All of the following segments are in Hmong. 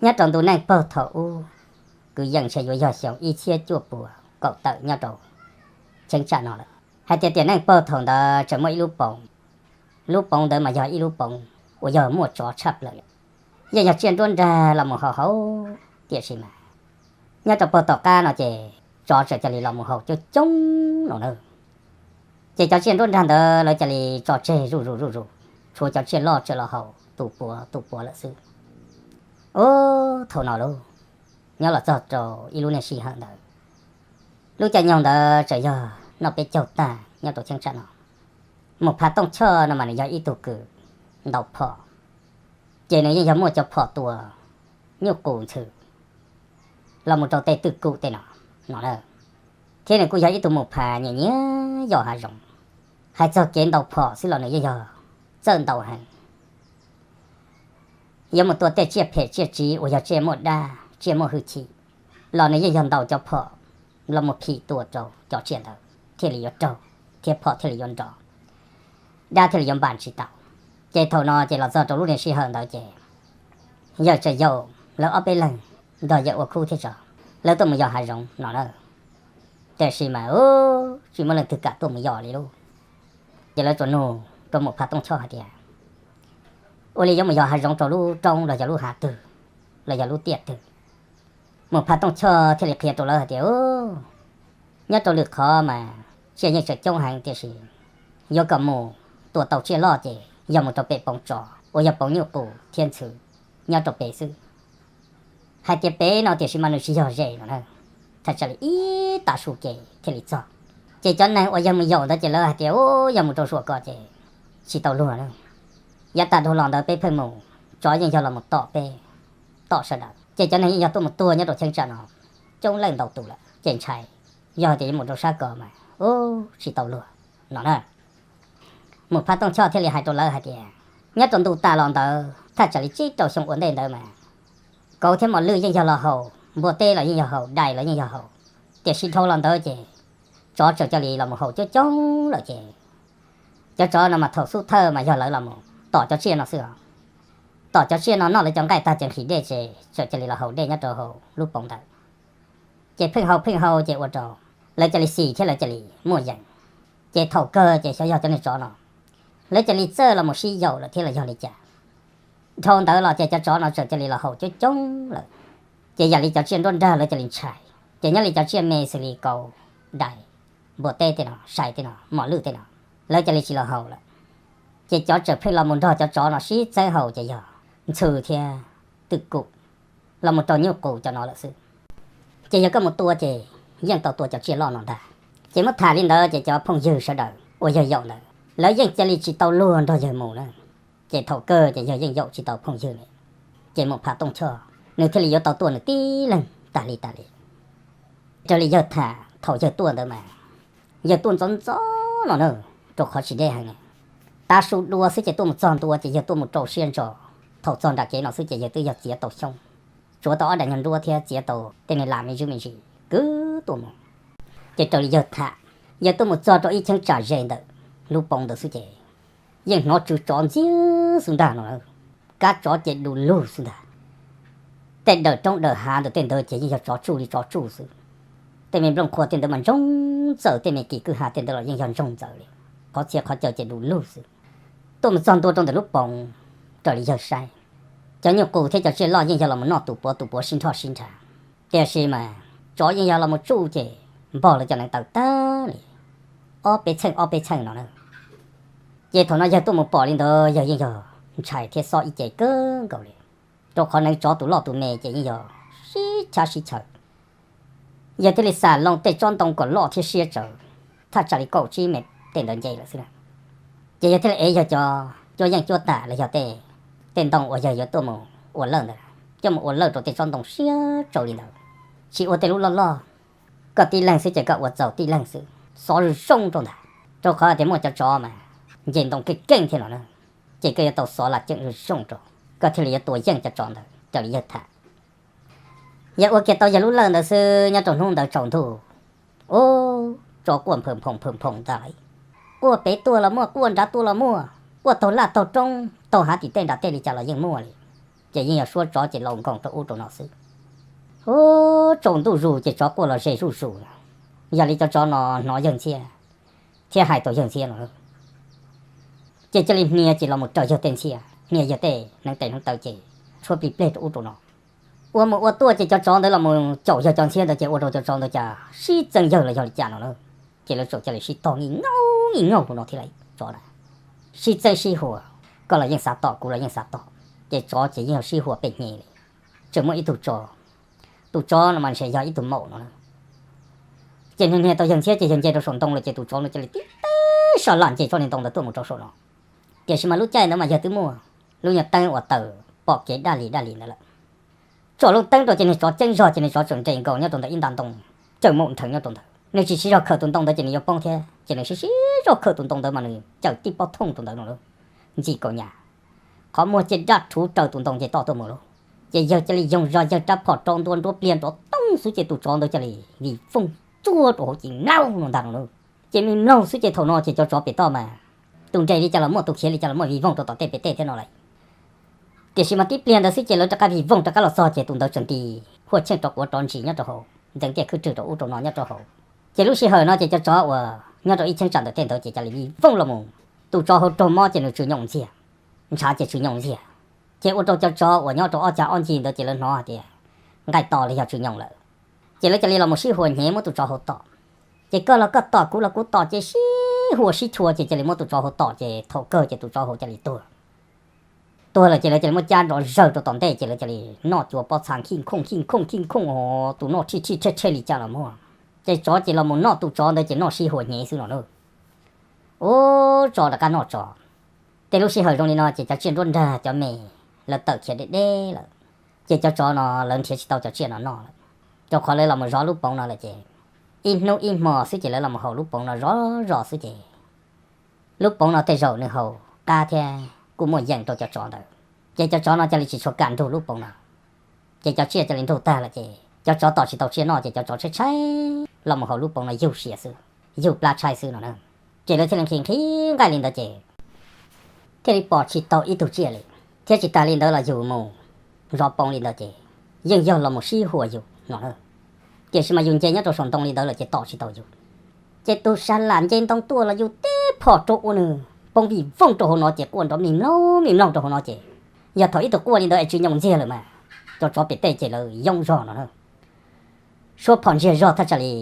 Nyob rau ntu neej paug thaum ub, kwv yees ntshe yuav yog xyoo ib txhiab cuaj puas kaum tawm nyob rau cheeb tsam no lawm, hais tias tiam neej paug thaum ntawd tseem muaj ib lub poov. Lub poov ntawd mas yog ib lub poov uas yog muaj tsov tshaj plaws li, yeej yog tsiaj nruab nrag los mus haus haus, tiam sis mas nyob rau puag tom qab no ces tsov txawm cia li los mus haus coob coob no na. Ces cov tsiaj nruab nrag ntawd lawv cia li tso tseg zuj zus zuj zus, tshuav cov tsiaj loj tseem los haus tus puav tus puav lawm xwb. Ub, thaum no lauj, nyob los txog rau ib lub niag sij hawm ntawd, lub caij nyoog ntawd tseem yog noj peb caug tag nyob rau cheeb tsam no. Mus phav Tooj Choj no mas nws yog ib tug kws ntaus phom, ces nws yeej yog muaj cov phom tua nyuj qus ntxhw los mus rau tej twj kum tej no no na, thiab nws kuj yog ib tug mus phav nyiam nyiam yos hav zoov. Hais txog kev ntaus phom xwb los nws yeej yog txawj ntaus heev. Yuav mus tua tej tsiaj phem tsiaj tsiv uas yog tsiaj muaj dab tsiaj muaj hwj chim los nws yeej yog ntaus cov phom los mus phim tua rau cov tsiaj ntawd thiaj li yuav raug, thiab phom thiaj li yuav nrov, dab thiaj li yuav npam tsis tau. Ces thaum no ces los txog rau lub niag sij hawm ntawd ces yawm tseem yaum lawv ob peb leeg nrog yawm ua khub thiab tso, lawv tuaj mus yos hav zoov no na. Tiam sis mas tsis muaj leej twg kam tuaj mus yos li lauj. Ces lawv tsuas nug rau mus phav Tooj Choj hais tias, ua li yuav mus yos hav zoov rau lub roob los yog lub hav twg, los yog lub tiaj twg? Mus phav Tooj Choj thiaj li qhia rau lawv hais tias, nyob rau lwm qhov mas tsiaj yeej tseem coob heev tiam sis yuav kom mus tua tau tsiaj loj ces yog mus rau pem poov tsov uas yog poov nyuj qus thiab ntxhw nyob rau pem xwb. Hais tias pem no tiam sis mas nws tsis yog ze no na, thaj tsam li ib tav su ces thiaj li txog. Ces cov neeg uas yog mus yaum ntawd ces lawv hais tias, u, yog mus rau suam ko ces tsis tau luag na. Yav tas dhau los ntawd peb pheej mus, tsov yeej yog los mus tom peb, tom sawv daws, ces cov neeg yeej yog tuaj mus tuag nyob rau cheeb tsam no coob leej ntau tus lawm ces ntshai, yog tias yuav mus rau sab ko mas, u, tsis tau luag no na. Mus phav Tooj Choj thiaj li hais rau lawv hais tias, nyob rau ntu tas los ntawd thaj tsam li tsib rau xyoo ua ntej ntawd mas kauv thiab mos lwj yeej yog los haus, npua teb los yeej yog haus, dais los yeej yog haus, tiam sis dhau los ntawd ces tsov tseem cia li los mus haus coob coob lawm ces cov tsov no mas thaum xub thawj mas yog lawv los mus tom cov tsiaj no xwb os. Tom cov tsiaj no noj lawv cov nqaij tag ces nqhis dej ces tseem cia li los haus dej nyob rau hauv lub poov ntawd. Ces pheej haus pheej haus ces ua rau lawv cia li xis thiab lawv cia li muaj yees. Ces thaum kawg ces xyov yog cov niag tsov no lawv cia li txawj los mus sib yaum lawm thiab los yog li cas, dhau ntawd los ces cov tsov no tseem cia li los haus coob coob lawm. Ces yam li cov tsiaj nruab nrag lawv cia li ntshai, ces nyob li cov tsiaj me xws li kauv, dais, npua teb tej no, sai tej no, mos lwj tej no, lawv cia li tsis los haus lawm. Ces cov tseem pheej los mus nrog cov tsov no sib txeeb haus ces yog ntxhw thiab twj kum los mus rau nyuj qus cov no lawm xwb. Ces yog koj mus tua ces yeej tau tua cov tsiaj loj no ntag. Ces muab tham li ntawd ces cov phooj ywg sawv daws uas yog yaum ntawd lawv yeej cia li tsis tau luag nrog yawg mus na. Ces thaum kawg ces yawg yeej yaum tsis tau phooj ywg li. Ces mus phav Tooj Choj nws thiaj li yuav tau tuaj nws tib leeg tas li tas li. Raws li yawg tham thaum yawg tuaj ntawd mas yawg tuaj ntxov ntxov no na, rau qhov tsis deb heev. Tav su dua xwb ces tuaj mus txog ntua ces yawg tuaj mus rau siab ntso. Thaum txog nram kev no xwb ces yawg twb yog txiav tau xyoob, tsuav tau ob daim nyuag nruab thiab txiav tau tej niag las me ntsis me ntsis kwv tuaj mus. Ces raws li yawg tham, yawg tuaj mus txog rau ib cheeb tsam ze ntawm lub poov ntawd xwb ces yeej hnov tsw tsov ntxiag xwb ntag no. Kab tsov ces du lug xwb ntag. Tej dawm roob dawm hav ntawm tej ntawd ces yeej yog tsov tsuj li tsov tsuj xwb. Tej me nplooj qhuav tej ntawd mas ntsoog ntxaws, tej me kis kwj ha tej ntawd los yeej yog ntsoog ntxaws li. Qhov txhia qhov chaw ces du lug xwb. Tuaj mus txog ntua rau ntawm lub poov, raws li yawg saib, cov nyuj qus thiab cov tsiaj loj yeej yog los mus noj tus puav tus puav sib nrhoj sib nrhag. Tiam sis mas tsov yeej yog los mus tsuj ces npog lawv cov neev taw tag li, ob peb txheej ob peb txheej no na. Ces thaum no yawg tuaj mus pom li ntawd yawg yeej yog ntshai thiab xob ib ce kawg nkaus li, rau qhov neev tsov tus loj tus me ces yeej yog sib chav sib chaw. Yawg thiaj li xam loo tej tsob ntoo kom loj thiab siab tsawv, thaj tsam li kaum tsib mev tej ntawd nce lawm xwb na. Ces yawg thiaj li ev yawg cov cuab yeej cuab tam los yog tej, tej ntoo uas yawg yuav tuaj mus ua lawj ntawd, coj mus ua lawj rau tej tsob ntoo siab tsawv li ntawd. Tsis ua tej lub loj loj, koj tib leeg xwb ces koj ua txaus tib leeg xwb, xov zoo zoo rau ntag. Rau qhov tias muaj cov tsov mas nce ntoo keej keej thiab no na, ces koj yuav tau xov lam ceem zoo zoo rau, koj thiaj li yuav tua yeej cov tsov ntawd raws li yawg tham. Yawg ua kiag tau yawg lub lawj ntawd xwb nyob rau hnub ntawd tsaus ntuj, ub, tsov quaj nphawm nphoom nphawm nphoom ntag lauj. Quaj pem tuaj los muaj, quaj nrad tuaj los muaj, quaj taug laj taug roob taug hav tim tej nram tej li cas los yeej muaj li. ces yeej yog suab tsov ces laus nkoos rau ub rau no xwb. Ub, tsaus ntuj zus ces tsov quaj los ze zuj zus. Yog li cov tsov no hnov yawg ntxhiab thiab hais tau yawg ntxhiab no, ces cia li hnia ces los mus raws yawg tej ntxhiab, hnia yawg tej hneev tes hneev taw ces tshuab plig pleg rau ub rau no. Ua mus ua tuaj ces cov tsov ntawd los mus caum yawg cov ntxhiab ntawd ces ua rau cov tsov ntawd cas sib txeeb yawg los yog li cas no na. Ces lawv txawm cia li sib tog nij nyob nij nyob hauv no thiab lawm tsov na, sib txeeb sib huas, koj los yeej xav tom, kuv los yeej xav tom, ces tsov ces yeej yog sib huas pem hnyev li. Tseem muaj ib tug tsov, tus tsov no mas ntshe yog ib tug maum no na. Ces nws hnia tau yawg ntxhiab ces yawg nce rau saum ntoo lawm ces tus tsov no cia li tib teb sab laj nce txoj niag ntoo ntawd tuaj mus rau saum no. Tiam sis mas lub caij ntawd mas yawg twb muaj lub nyuag teeb uas taws pom kev daj li daj li ntawd lawm. Tsom lub teeb rau ces niag tsov ceeb zog ces niag tsov tseem nres nkaus nyob rau ntawm ib nta ntoo, cawm maum nrheev nyob rau ntawd, nws tsis siv zog khawm tus ntoo ntawd ces nws yuav poob thiab ces nws siv siv zog khawm tus ntoo ntawd mas nws cawm tib pob thooj tus ntawd no lawm, ntxim kaus nyas, qhov muag cia daj rhuv raws tus ntoo ces tom tuaj mus lawm. Ces yawg cia li yoog zog yawg rab phom rau ntua nruab pliag nrov toog xwb ces tus tsov ntawd cia li vij voog tsuag rau hauv ces mlaug no ntag no lawm. Ces me mlaug xwb ces thaum no ces cov tsov pem toj mas tus nres li cas los muaj, tus khiav li cas los muaj, vij voog rau tom tej pem tej thiab no lawm. Tiam sis mas tib pliag ntawd xwb ces lawv rov qab vij voog rov qab los txog ces tus ntawd tseem nti huaj cheej rov quav rov ntsis nyob rau hauv, ntxeev tiaj khwj rwg rau ub rau no nyob rau hauv. Ces lub sij hawm no ces cov tsov uas nyob rau ib cheeb tsam ntawm tej ntawd ces cia li vij voog los mus. Tus tsov hauv raug mob ces nws tsw nyoos ntxiag, ntshav ces tsw nyoos ntxiag, ces ua rau cov tsov uas nyob rau ob cag ob ncig ntawd ces lawv hnov hais tias nqaij to los yog tsw nyoos lawm. Ces lawv cia li los mus sib huas hnyev muab tus tsov hauv tom. Ces koj los koj tom, kuv los kuv tom, ces sib huas sib chua ces cia li muab tus tsov hauv tom ces thaum kawg ces tus tsov hauv cia li tuag. Tuag lawm ces lawv cia li muab cab nrov zawg rau tom ntej ces lawv cia li noj cua pob txha khij khooj khij khooj khij khooj, tus noj thij thij rhej rhej li cas los muaj. Ces tsov ces los mus noj tus tsov ntawd ces noj sib huas hnyev xwb no na. Ub, tsov rov qab noj tsov. Tej lub sij hawm zoo li no ces cov tsiaj nruab nrag cov me lawv tawm khiav deb deb lawm, ces cov tsov no lawv nrhiav tsis tau cov tsiaj no noj lawm, rau qhov lawv los mus zov lub poov no lawm ces ib hnub ib hmo xwb ces lawv los mus haus lub poov no zov zos xwb ces lub poov no tej zaum nws haus qab thiab kuj muaj yeem rau cov tsov ntawd, ces cov tsov no cia li tsis tshua kam nrug lub poov no. Ces cov tsiaj cia li nrug tag lawm ces cov tsov tos tsis tau tsiaj noj ces cov tsov tshaib tshaib los mus haus lub poov no yug sia xwb, yug plab tshaib xwb no na. Ces lawv thiaj li nqhis nqhis nqaij li ntawd ces thiaj li pom tsis tau ib tug tsiaj li, thiab tsis tas li ntawd los yus mus zov poov li ntawd ces yeej yog los mus sib huas yus no na. Tiam sis mas yus nce nyob rau saum ntoo li ntawd lawm ces tom tsis tau yus. Ces tus sab lam nce ntoo tuaj los yus tib phom rau ua nws poob vij voog rau hauv no ces quaj nrov me mloog me mloog rau hauv no ces yog thaum ib tug quaj li ntawd es tsw nyoos ntxiag lawm mas cov tsov pem tej ces lawv yoob zog no na. Suab phom ntsiag zog thaj tsam li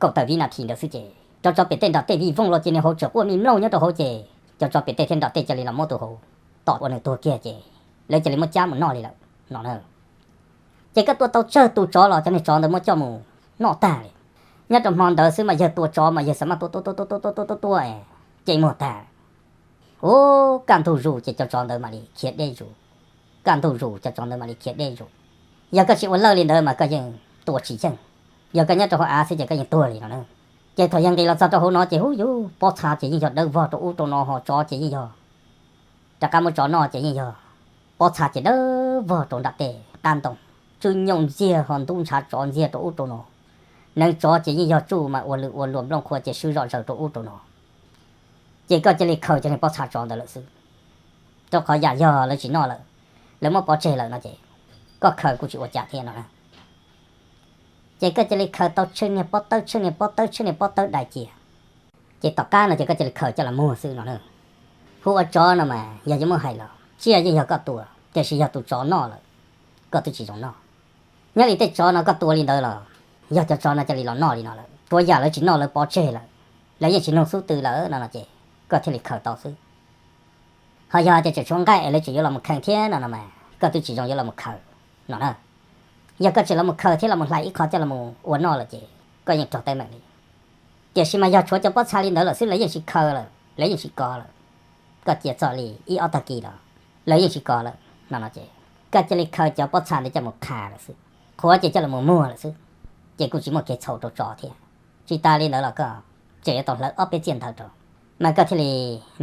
kaum tawm vib nas this ntawd xwb ces cov tsov pem tej nram tej vij voog los ces nws hauv tseem quaj me mloog nyob rau hauv ces cov tsov pem tej thiab nram tej cia li los muab tus hauv tom ua nws tuag kiag ces lawv cia li muab cab mus noj li lawm no na. Ces koj tua tau tsawg tus tsov los cov niag tsov ntawd muab coj mus noj tag li. Nyob rau hmo ntawd xwb mas yawg tua tsov mas yawg xav mas tua tua tua tua tua tua tua tua tua es ces muag tag. Ub, kaj ntug zus ces cov tsov ntawd mam li khiav deb zus. Kaj ntug zus cov tsov ntawd mam li khiav deb zus. Yog koj tsis ua lawj li ntawd mas koj yeej tua tsis yeej. Yog koj nyob rau hauv av xwb ces koj yeej tuag li no na. Ces thaum yawg nqis los txog rau hauv no ces hu yus pob txha ces yeej yog dawb vog rau ub rau no ho tsov ces yeej yog rov qab muab tsov noj ces yeej yog pob txha ces dawb vog rau nram tej qab ntoo, tsw nyoos ntxiag ho ntub ntshav tsov ntxiag rau ub rau no. Neev tsov ces yeej yog tsuj mas ua lwm ua luag nplooj qhuav ces swb zom zaws rau ub rau no. Ces koj cia li khaws cov niag pob txha tsov ntawd lawm xwb, rau qhov yam yog lawv tsis noj lawm, lawv muab pov tseg lawm no ces koj khaws kuj tsis ua cas thiab no na. Ces koj cia li khaws tau tsheej niag pob tawb tsheej niag pob tawb tsheej niag pob tawb dai cia. Ces tom qab no ces koj cia li khaws coj los muag xwb no na. Hu ua tsov no mas yog yuav muab hais los tsiaj yeej yog koj tua, tiam sis yog tus tsov noj lawm, koj twb tsis zoo noj. Nyob li tej tsov no koj tua li ntawd los yog cov tsov no cia li los noj li no lawm, tsuav yam lawv tsis noj lawv pov tseg lawm, lawv yeej tsis nug xub tw lawm no no ces koj thiaj li khaws tau xwb. Ho yog tias tseem tshuav nqaij es lawv tseem yuav los mus khees thiab no no mas koj twb tsis zoo yuav los mus khaws no na. Yog koj tseem los mus khaws thiab los mus hlais ib qho coj los ua noj lawm ces koj yeej raug teeb meem li. Tiam sis mas yog tshuav cov pob txha li ntawd lawm xwb lawv yeej tsis khaws lawm, lawv yeej tsis kov lawm, koj cia txog li ib ob tag kis los lawv yeej tsis kov lawm no no ces koj cia li khaws cov pob txha ntawd coj mus qha lawm xwb, qhuav ces coj los muag lawm xwb, ces kuj tsis muaj kev txhaum rau tsov thiab. Tsis tas li ntawd los koj tseem yuav tau hlawv ob peb txiaj ntawv rau, mas koj thiaj li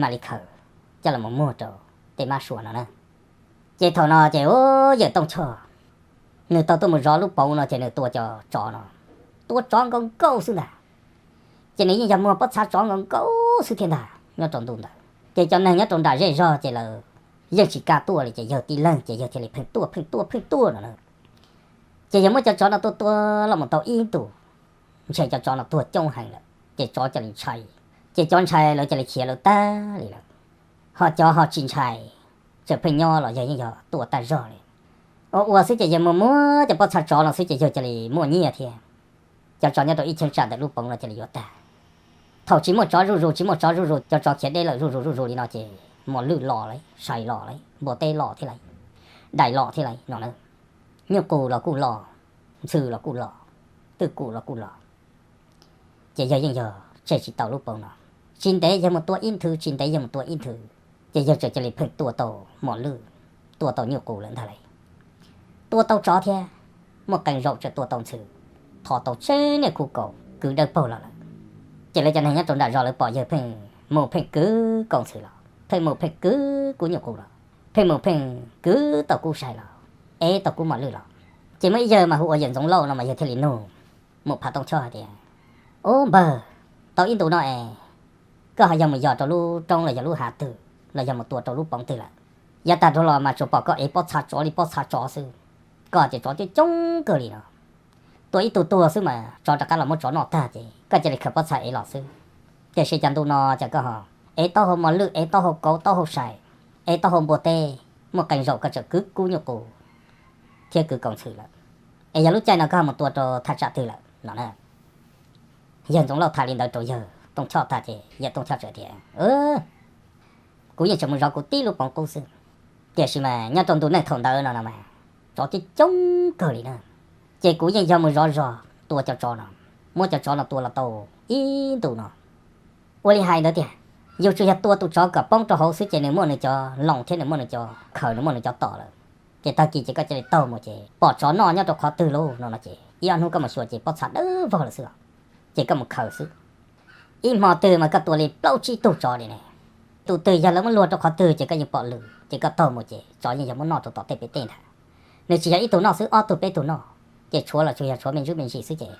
mam li khaws coj los muag rau tej mab sua no na. Ces thaum no ces u, yawm Tooj Choj nws tau tuaj mus zov lub poov no ces nws tua cov tsov no, tua tsov nkaus nkaus xwb ntag. Ces nws yeej yog muag pob txha tsov nkaus nkaus xwb thiab ntag nyob rau ntu ntawd. Ces cov neeg nyob rau nram zej zog ces lawv yeej tsis kam tuaj li ces yawg tib leeg ces yawg thiaj li pheej tuaj pheej tuaj pheej tuaj no na. Ces yawg muab cov tsov no tua tua los mus tau ib ntus, ntshe cov tsov no tuag coob heev lawm ces tsov cia li ntshai, ces cov ntshai lawv cia li khiav lawv tag li lawm. Ho cov ho tsis ntshai, tseem pheej nyob los yawg yeej yog tua tag zog li. Ua ua xwb ces yawg mus muab cov pob txha tsov no xwb ces yawg cia li muaj nyiaj thiab. Cov tsov nyob rau ib cheeb tsam ntawm lub poov no cia li yuav tag. Thaum tsis muaj tsov zuj zus, tsis muaj tsov zuj zus, cov tsov khiav deb lawm zuj zus zuj zus li no ces mos lwj los lawm, sai los lawm, npua teb los thiab lawm, dais los thiab lawm no na. Nyuj qus los kuj los, ntxhw los kuj los, twj kum los kuj los. Ces yawg yeej yog tseg tsis tau lub poov no. Tsis ntev yawg mus tua ib nthwv, tsis ntev yawg mus tua ib nthwv, ces yawg tseem cia li pheej tua tau mos lwj, tua tau nyuj qus lawm ntag lauj. Tua tau tsov thiab, muaj qee zaum tseem tua tau ntxhw, thov tau tseeb niaj khub kaus kwv dawb paug los lawm. Ces lawv cov neeg nyob rau nram zos lawv pom yawg pheej mus pheej kwv kaus ntxhw los, pheej mus pheej kwv kub nyuj qus los, pheej mus pheej kwv tau kub sai los, ev tau kub mos lwj los. Ces muaj ib yawg mas hu ua yawm Ntxoov Lauj no mas yawg thiaj li nug Mus Phav Tooj Choj hais tias, Ub npawg, tau ib ntus no es koj ho yog mus yos rau lub roob los yog lub hav twg los yog mus tua rau lub poov twg lawm? Yav tag dhau los mas tsuas pom koj ev pob txha tsov li pob txha tsov xwb, koj tias tsov coob coob kawg li no. Tua ib tug tuag xwb mas tsov rov qab los muab tsov noj tag ces koj cia li khaws pob txha ev los xwb. Tiam sis cas ntu no cas koj ho ev taub hau mos lwj, ev taub hau kauv, taub hau sai, ev taub hau npua teb, muaj qee zaum koj tseem kwv kub nyuj qus thiab kwv kaus ntxhw lawm. Es yog lub caij no koj ho mus tua rau thaj tsam twg lawm no na? Yawg Ntxoov Lauj tham li ntawd rau yawg Tooj Choj tag ces yawg Tooj Choj txawm tias, Kuv yeej tseem mus zov kuv tib lub poov qub xwb, tiam sis mas nyob rau ntu neej thaum ntawd no no mas tsov coob coob kawg li na. Ces kuv yeej yog mus zov zog tua cov tsov no, muab cov tsov no tua los tau ib ntus no. Ua li hais ntawd tiag, yus tsuas yog tua tus tsov kom poob rau hauv xwb ces nws muaj nws cov loos thiab nws muaj nws cov khaws, nws muaj nws cov tom lawm. Ces tag kis ces koj cia li taug mus ces pom tsov noj nyob rau qhov twg lauj no no ces ib ob hnub koj mus xyuas ces pob txha dawb vog lawm xwb, ces koj mus khaws xwb. Ib hmo twg mas koj tua li plaub tsib tug tsov li ne. Tus twg yog lawv muab luag rau qhov twg ces koj yeej pom lwm ces koj taug mus ces tsov yeej yog muab noj rau tom tej pem tej ntag. Nws tsis yog ib tug noj xwb, ob tug peb tug noj, ces tshuav los tsuas yog tshuav me ntsuj me ntsis xwb ces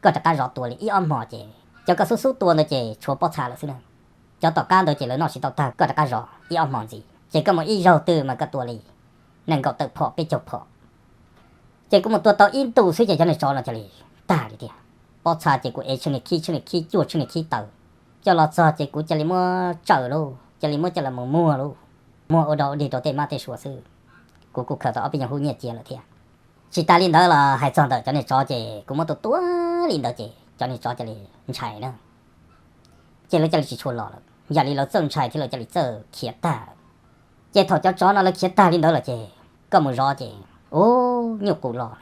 koj rov qab zov tua li ib ob hmo ces cov koj xub xub tua ntawd ces tshuav pob txha lawm xwb na. Cov tom qab ntawd ces lawv noj tsis tau tag, koj rov qab zov ib ob hmo ntxiv ces koj mus ib zaug twg mas koj tua li nees nkaum tawm phom peb caug phom. Ces kuv mus tua tau ib ntus xwb ces cov niag tsov no cia li tag li tiag. Pob txha ces kuv ev tsheej niag khib tsheej niag khib cuaj tsheej niag khib taws coj los txog ces kuv cia li muab tsawm lauj, cia li muab coj los mus muag lauj, muag ua dog ua dig rau tej mab tej suav xwb. Kuv kuj khaws tau ob peb nyuag hub nyiaj cia lawm thiab. Tsis tas li ntawd los hais txog ntawm cov niag tsov ces kuv muab tua tua li ntawd ces cov niag tsov cia li ntshai na. Ces lawv cia li tsis tshua los lawm, yam li lawv txawj ntshai thiab lawv cia li txawj khiav tag. Ces thaum cov tsov no lawv khiav tag li ntawd lawm ces koj mus zov ces, ub, nyuj qus los,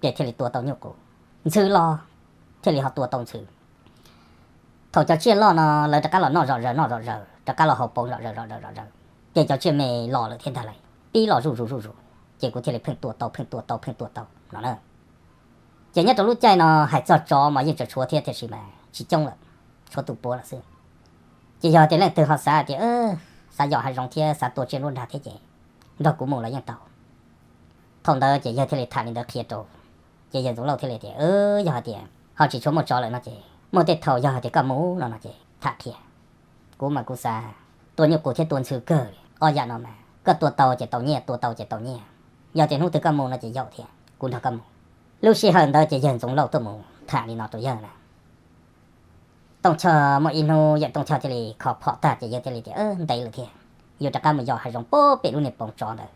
ces thiaj li tua tau nyuj qus, ntxhw los, thiaj li ho tua tau ntxhw. Thaum cov tsiaj loj no lawv rov qab los noj zom zaws noj zom zaws, rov qab los haus poov zom zaws zom zaws zom zaws, ces cov tsiaj me los lawm thiab ntag lauj, pib los zuj zus zuj zus, ces kuv thiaj li pheej tua tau pheej tua tau pheej tua tau no na. Ces nyob rau lub caij no hais txog tsov mas yeej tseem tshuav thiab tiam sis mas tsis coob lawm, tshuav tus puav lawm xwb. Ces yog tias leej twg ho xav tias xav yos hav zoov thiab xav tua tsiaj nruab nrag thiab ces nrog kuv mus los yeej tau. Thaum ntawd ces yawg thiaj li tham li ntawd qhia rau, ces yawg Ntxoov Lauj thiaj li tias, Yog hais tias ho tsis tshuav muaj tsov lawm no ces muaj tej thaum yog hais tias koj mus no no ces tham qhia. Kuv mas kuv xav tua nyuj qus thiab tua ntxhw kawg li, ob yam no mas koj tua tau ces tau nyiaj, tua tau ces tau nyiaj. Yog tias hnub twg koj mus no ces yaum thiab kuv nrog koj mus. Lub sij hawm ntawd ces yawg Ntxoov Lauj tuaj mus tham li no rau yawg na. Tooj Choj muaj ib hnub yawm Tooj Choj thiaj li kho phom tag ces yawg thiaj li tias, Ntev lawm thiab, yuav rov qab mus yos hav zoov pem lub niag poov tsov ntawd.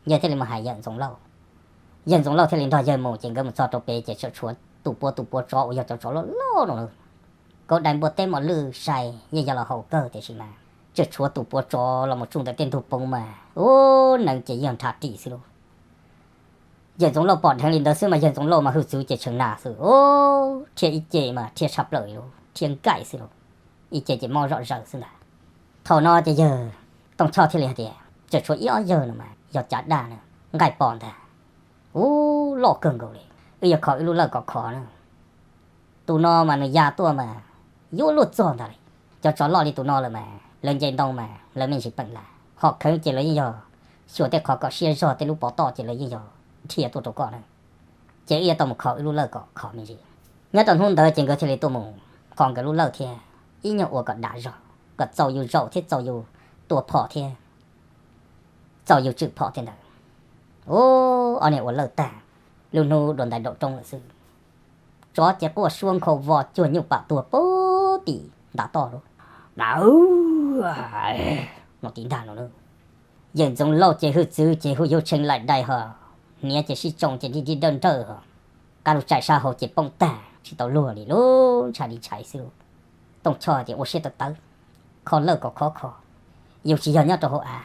Yawg thiaj li mus hais yawm Ntxoov Lauj. Yawg Ntxoov Lauj thiaj li nrog yawg mus ces nkawd mus txog rau pem ces tseem tshuav tus puav tus puav tsov uas yog cov tsov loj loj no, kauv dais npua teb mos lwj sai yeej yog los haus kawg tiam sis mas tseem tshuav tus puav tsov los mus tsuj ntawm tej ntug poov mas ub neev ces yeej nrhav ris xwb lauj. Yawg Ntxoov Lauj pom dheev li ntawd xwb mas yawg Ntxoov Lauj mas hwj txwv ces tshee nas xwb, rhiaj ib ce mas rhiaj tshaj plaws li lauj, rhiaj nkaim xwb lauj, ib ce ces mob zom zaws xwb ntag. Thaum no ces yawg Tooj Choj thiaj li hais tias, Tseem tshuav ib ob yawg no mas yog cav daj na, nqaij pom ntag, ub loj kawg nkaus li, wb yuav kho wb lub lawj kom khov na. Tus no mas nws ya tuaj mas yuav luag txog ntag li. Cov tsov loj li tus no lawm mas lawv nce ntoo mas lawv me ntsis peem lawm, ho kheev ces lawv yeej yog xyuas tej qhov kom siab zog tej lub pov toj ces lawv yeej yog dhia tuaj rau koj na. Ces wb yuav tau mus kho wb lub lawj kom khov me ntsis. Nyob rau hnub ntawd ces nkawd thiaj li tuaj mus kho nkawd lub lawj thiab ib nyuag ua kom dav zog, kom txaus yus zaum thiab txaus yus tua phom thiab. txaus yus tswm phom thiab ntawd. Ua, ob niag ua lawj tag, lub hnub dua ntais nraum roob lawm xwb. Tsov ces quaj suab nkhaus vos cuag nyuj pam tuag pub tim ntav toj lawm. Ua, no tim ntag no, yawm Ntxoov Lauj ces hwj txwv ces hu yug tshee laim dais ho, hniav ces sib tsoo ces dig dig dawj nrawj ho, qab lub tsaim sab hauv ces poob tag tsis tau luag li, lub ntshai li ntshai xwb. Tooj Choj tias ua siab tawv tawv, kho lawj kom khov kho, yus tsis yog nyob rau hauv av,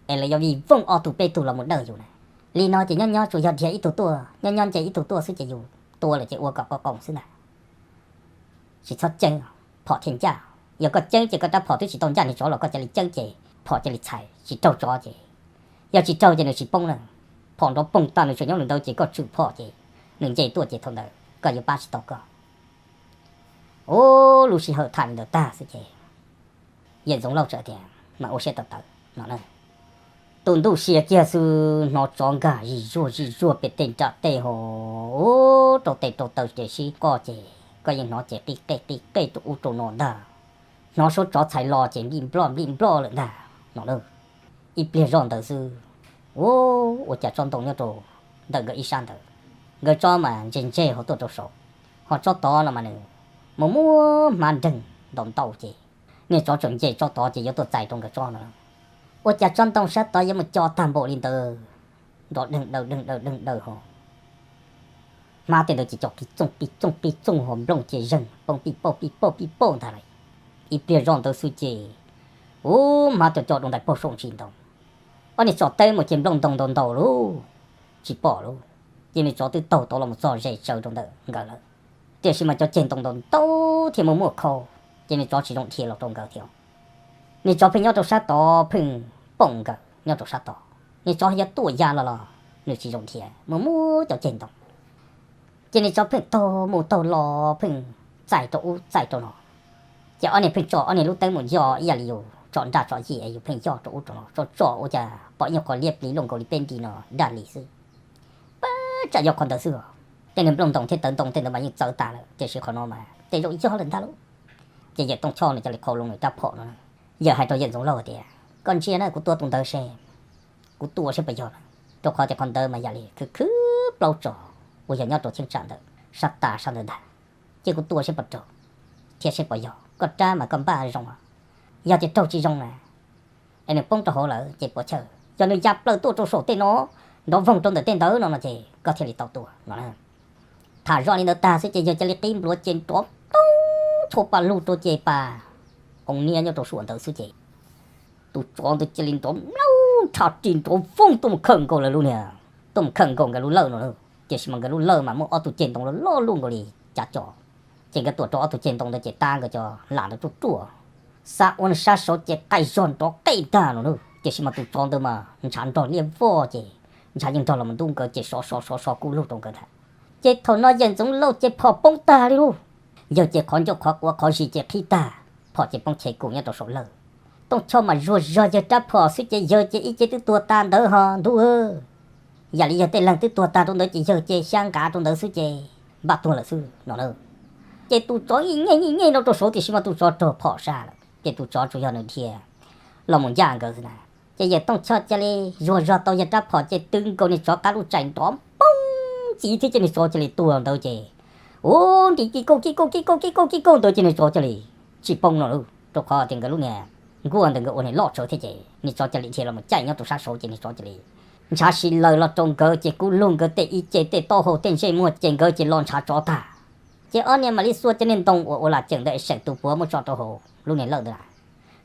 es lawv yuav vij vooj ob tug peb tug los mus dawj yus na. Li no ces nyob nyob tsuas yog dhia ib tug tuaj, nyob nyob nce ib tug tuaj xwb ces yus tua lawm ces ua kom qo qoos xwb ntag. Tsis txhob ceeb, phom thiaj ncaj. Yog koj ceeb ces koj rab phom twb tsis tau ncaj nws tsov los koj cia li ceeb ces phom cia li txhais tsis raug tsov ces, yog tsis raug ces nws tsis poob na. Phom nrov poog tag nws tseem nyob nws ntawd ces koj tswm phom ces nws nce tuaj ces thaum ntawd koj yuav pab tsis tau koj. Ua, lub sij hawm tham li ntawd tag xwb ces yawm Ntxoov Lauj txawm tias mas ua siab tawv tawv no na. Tus ntuj sia kiag xwb hnov tsov nkag zig zuag zig zuag pem tej nram tej ho, ua, rau tes rau taw ces sib qoj ces koj yeej hnov ces qij qej qij qej rau ub rau no ntag. Hnov suab tsov txhais los ces nplij nploj nplij nploj lawm ntag no na. Ib pliag zoj ntawd xwb, ua, ua cas tsob ntoo nyob rau ntawm nkawd ib sab ntawd, nkawd tsob mas ntse ntse ho tuaj rau saud, ho tsob tod no mas nws mus muab hmab nreeg ntau ntau ces niag tsov tseem nce tsob tod ces yuav tuaj txais rau nkawd tsob no. Ua cas tsob ntoo sab tod yuav mus co tag npaum li ntawd, nrov deeg daws deeg daws deeg daws ho, hmab tej ntawd ces co pij txooj pij txooj pij txooj ho nplooj ces zeeg poob pij pauj pij pauj pij pauj ntag lauj. Ib pliag zoj ntawd xwb ces, ua, hmab co co rau ntais pag saum ntsis ntoo. Ob niag tsom teb mus ces nplooj ntoo ntau ntau lauj, tsis pom lauj. Ces niag tsov twb taug tod los mus txog ze tsaws rau ntawm nkawd lawm, tiam sis mas cov ceg ntoo ntau ntau thiaj muaj muaj khau, ces niag tsov tsis zoo dhia los rau nkawd thiab. Niag tsov pheej nyob rau sab tod pheej pom nkawd nyob rau sab tod, niag tsov yuav tuaj ya los los nws tsis zoo dhia mus muab cov ceg ntoo. Ces niag tsov pheej taug mus taug los pheej txais rau ub txais rau no. Ces ob niag pheej tso ob niag lub teeb mus yog ib yam li yus tso nraj tso yij es yus pheej yog rau ub rau no, tso tso ua cas pom ib nyuag qhov liab plis luaj nkaus li peb nti no daj li xwb. Pab tsam yog qhov ntawd xwb os. Tej niag nplooj ntoo thiab tawv ntoo tej ntawd mas yeej txawv tas lawm, tiam sis qhov no mas tej zaum yog lawm ntag lauj. Ces yawm Tooj Choj nws cia li qhau loo nws rab phom no, yawm hais rau yawm Ntxoov Lauj tias, koj ntsia na, kuv tua tus ntawd seb, kuv tua seb puas yog na, rau qhov tias qhov ntawd mas yam li khwv khwv plaub tsov uas yog nyob rau cheeb tsam ntawd sab tas sab ntawd ntag. Ces kuv tua seb puas raug thiab seb puas yog, koj rab mas koj npaj zoo, yog tias raug tsis zoo na, es nws poob rau hauv lawm ces puas chawj, yog nws ya plaws tuaj rau saum tej no, nrov voog rau ntawm tej ntawd no no ces koj thiaj li tau tua no. Tham zoj li ntawd tag xwb ces yawg cia li qib npluav ces nrov toob txhua pa lug rau ces pas oo niab nyob rau saum ntawd xwb ces tus tsov ntawd cia li nrov mlaug nrha ris nrov voog tuaj mus khawm nkaus lawv lub niag, tuaj mus khawm nkaus nkawd lub lawj no. Tiam sis mas nkawd lub lawj mas muaj ob tug ceg ntoo loj loj luaj nkaus li cav co. Ces nkawd tuam rau ob tug ceg ntoo ntawd ces tab nkawd cov lam ntawd ruaj ruaj, xav ua nws sab saud ces qaij zog nrov qej ntag no na. Tiam sis mas tus tsov ntawd mas ntshav nrog liaj voj ces ntshav yeej nrog los ntub nkawd ces sov sov sov sov kub lug rau nkawd ntag. Ces thaum no yawg Ntxoov Lauj ces phom poob tag li lauj. Yawg ces qhov ncauj qhov quav qhov zis ces qhib tag, phom ces poob chev kum nyob rau saum lawj. Tooj Choj mas zuag zog yawg rab phom xwb ces yawg ces ib ce twb tuag tas ntawd ho ntuj. Yam li yawg tej leeg twb tuag tag rau ntawd ces yawg ces xyab nqav rau ntawd xwb ces npaj tuag lawm xwb no na. Ces tus tsov nyij nyej nyij nyej no rau saud tiam sis mas tus tsov raug phom sab lawm ces tus tsov tsuas yog nws dhia los mus ncaj nkawd xwb na. Ces yawg Tooj Choj cia li zuag zog tau yawg rab phom ces twb nkaus niag tsov qab lub tsaim nrov poob ntxiv thiab ces niag tsov cia li tuag ntawd ces, ua, ntim kij kauj kij kauj kij kauj kij kauj kij kauj ntawd ces niag tsov cia li tsis poob no lauj, rau qhov tias nkawd lub niag nkuaj ntawd nkawd ua niag loj tsawv thiab ces niag tsov cia li dhia los mus caij nyob rau sab saud ces niag tsov cia li ntshav si laws los rau nkawd ces kub lug nkawd tej ib ce tej taub hau tej ntsej muag ces nkawd ces los ntshav tsov tag. Ces ob niag mam li xuas cov niag ntoo uas ua lam ceem ntawd seem tus puav muab tso rau hauv lub niag lawj ntawd na,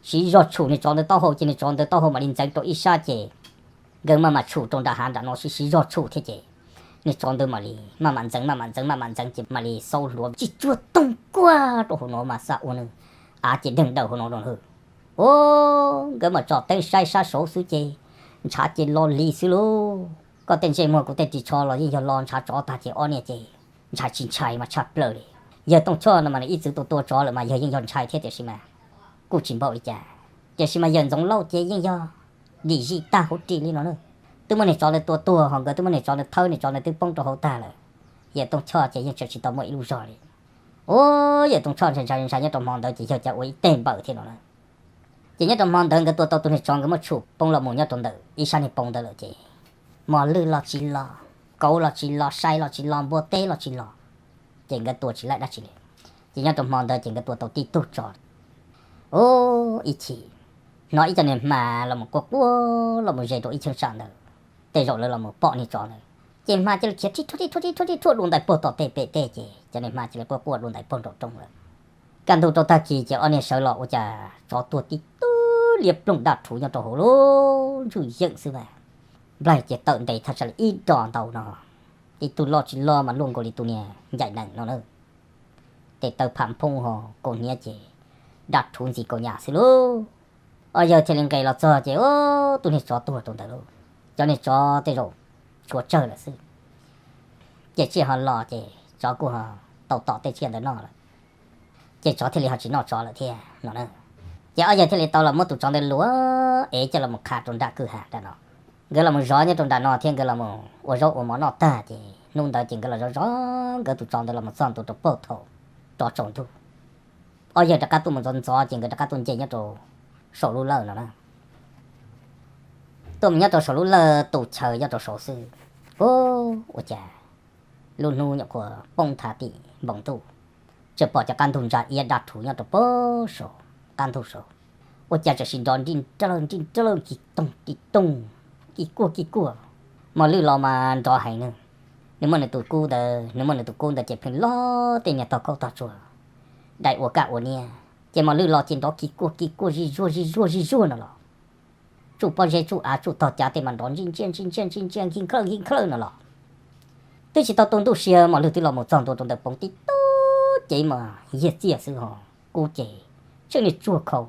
siv zog tshum niag tsov ntawd taub hau ces niag tsov ntawd taub hau mam li ntxeev rau ib sab ces nkawd maj mam tshum rau nram hav nram no siv siv zog tshum thiab ces niag tsov ntawd mam li maj mam ntxeev maj mam ntxeev maj mam ntxeev ces mam li xaub hluav tsis tsuag toog kuaj rau hauv no mas xav ua nws av ces deeg daws hauv no rau hwj. Ua, nkawd mam tsom teeb saib sab saud xwb ces ntshav ces lo li xwb lauj. Koj tej ntsej muag kuv tej ris tsho los yeej yog lo ntshav tsov tag ces ob niag ces ntshai tsis ntshai mas tshaj plaws li. Yawg Tooj Choj no mas nws ib txwv tua tua tsov lawm mas yawg yeej yog ntshai thiab tiam sis mas kuj tsis npaum li cas. Tiam sis mas yawg Ntxoov Lauj ces yeej yog dim zij tag huv ris li no na. Twb muab niag tsov ntawd tua tuag ho nkawd twb muab niag tsov ntawd thawb niag tsov ntawd twb poob rau hauv tag lawm. Yawg Tooj Choj ces yeej tseem tsis tau muaj ib lub zog li. Ua, yawg Tooj Choj ntshai ntshai ntshai nyob rau hmo ntawd ces yawg cas ua ib teg npawm thiab no na. Ces nyob rau hmo ntawd nkawd tua tau tus niag tsov, nkawd muab tshum poob los mus nyob rau ntawm ib sab niag poob ntawd lawm ces mos lwj los tsis los, kauv los tsis los, sai los tsis los, npua teb los tsis los, ces nkawd tua tsis laij dab tsi li. Ces nyob rau hmo ntawd ces nkawd tua tau tib tug tsov. Ub, ib chim hnov ib co niag hma los mus quaj quaj los mus ze rau ib cheeb tsam ntawd, tej zaum lawv los mus pom niag tsov ntawd. Ces hma cia li khiav rhib rhuaj rhib rhuaj rhib rhuaj rhib rhuaj dua ntais puag tom tej pem tej ces cov niag hma cia li quaj quaj dua ntais puag nraum rooj lawm. Kaj ntug rau tag kis ces ob niag sawv los ua cas tsov tuag tib tug liab ploog daj rhuv nyob rau hauv lub ntswj yeem xwb mas. Nplaig ces tawm ntes thaj tsam li ib dos ntau no, tib tug loj tsis loj mas luaj nkaus li tus niag ncaim nees no na. Tes taw pham phoob ho kaus hniav ces daj rhuv ntxim kaus nyam xwb lauj. Ob yawg thiaj li nqes los txog ces tus niag tsov tuag rau ntawd lauj. Cov niag tsov tej zaum tshuav tsawg lawm xwb. Ces tsiaj ho los ces tsov kuj ho tau tom tej tsiaj ntawd noj lawm. Ces tsov thiaj li ho tsis noj tsov lawm thiab no na. Ces ob yawg thiaj li tau los muab tus tsov ntawd luav ev coj los mus qha rau nram kwj ha nram no. Nkawd los mus zov nyob rau nram no thiab nkawd los mus ua zaub ua mov noj tag ces hnub ntawd ces nkawd los zov zov nkawd tus tsov ntawd los mus txog ntua rau puag thaum rov tsaus ntuj. Ob yawg rov qab tuaj mus ntxov ntxov ces nkawd rov qab tuaj nce nyob rau saum lub lawj no na. Tuaj mus nyob rau saum lub lawj tus chaw nyob rau saud xwb. Ub, ua cas lub hnub nyuam qhuav poob thav tim npoo ntuj, tseem pom cov qab ntug ntsa iab daj rhuv nyob rau puag saud qab ntug saud. Ua cas tseem sim nrov nrij nrawj nrij nrawj kis toog kis toog, kis kuaj kis kuaj. Mos lwj los mas nrov heev na. Nws muaj nws tus kub ntawd, nws muaj nws tus kub ntawd ces pheej lob tej niag tog khaub tog tsuag, dai ua kaj ua niab. Ces mos lwj los ces nrov kis kuaj kis kuaj zij zuag zij zuag zij zuag no los. Tsuj pob zeb tsuj av tsuj tog cav tej mas nrov ntsij ntsia ntsij ntsia ntsij ntsia nkig nklawj nkig nklawj no los. Twb tsis tau tu ntuj sia mos lwj twb los mus txog ntua rau ntawm poov tib tug cev mas yiag txiaj xwb ho, kub ces tseem niag tsuag khau.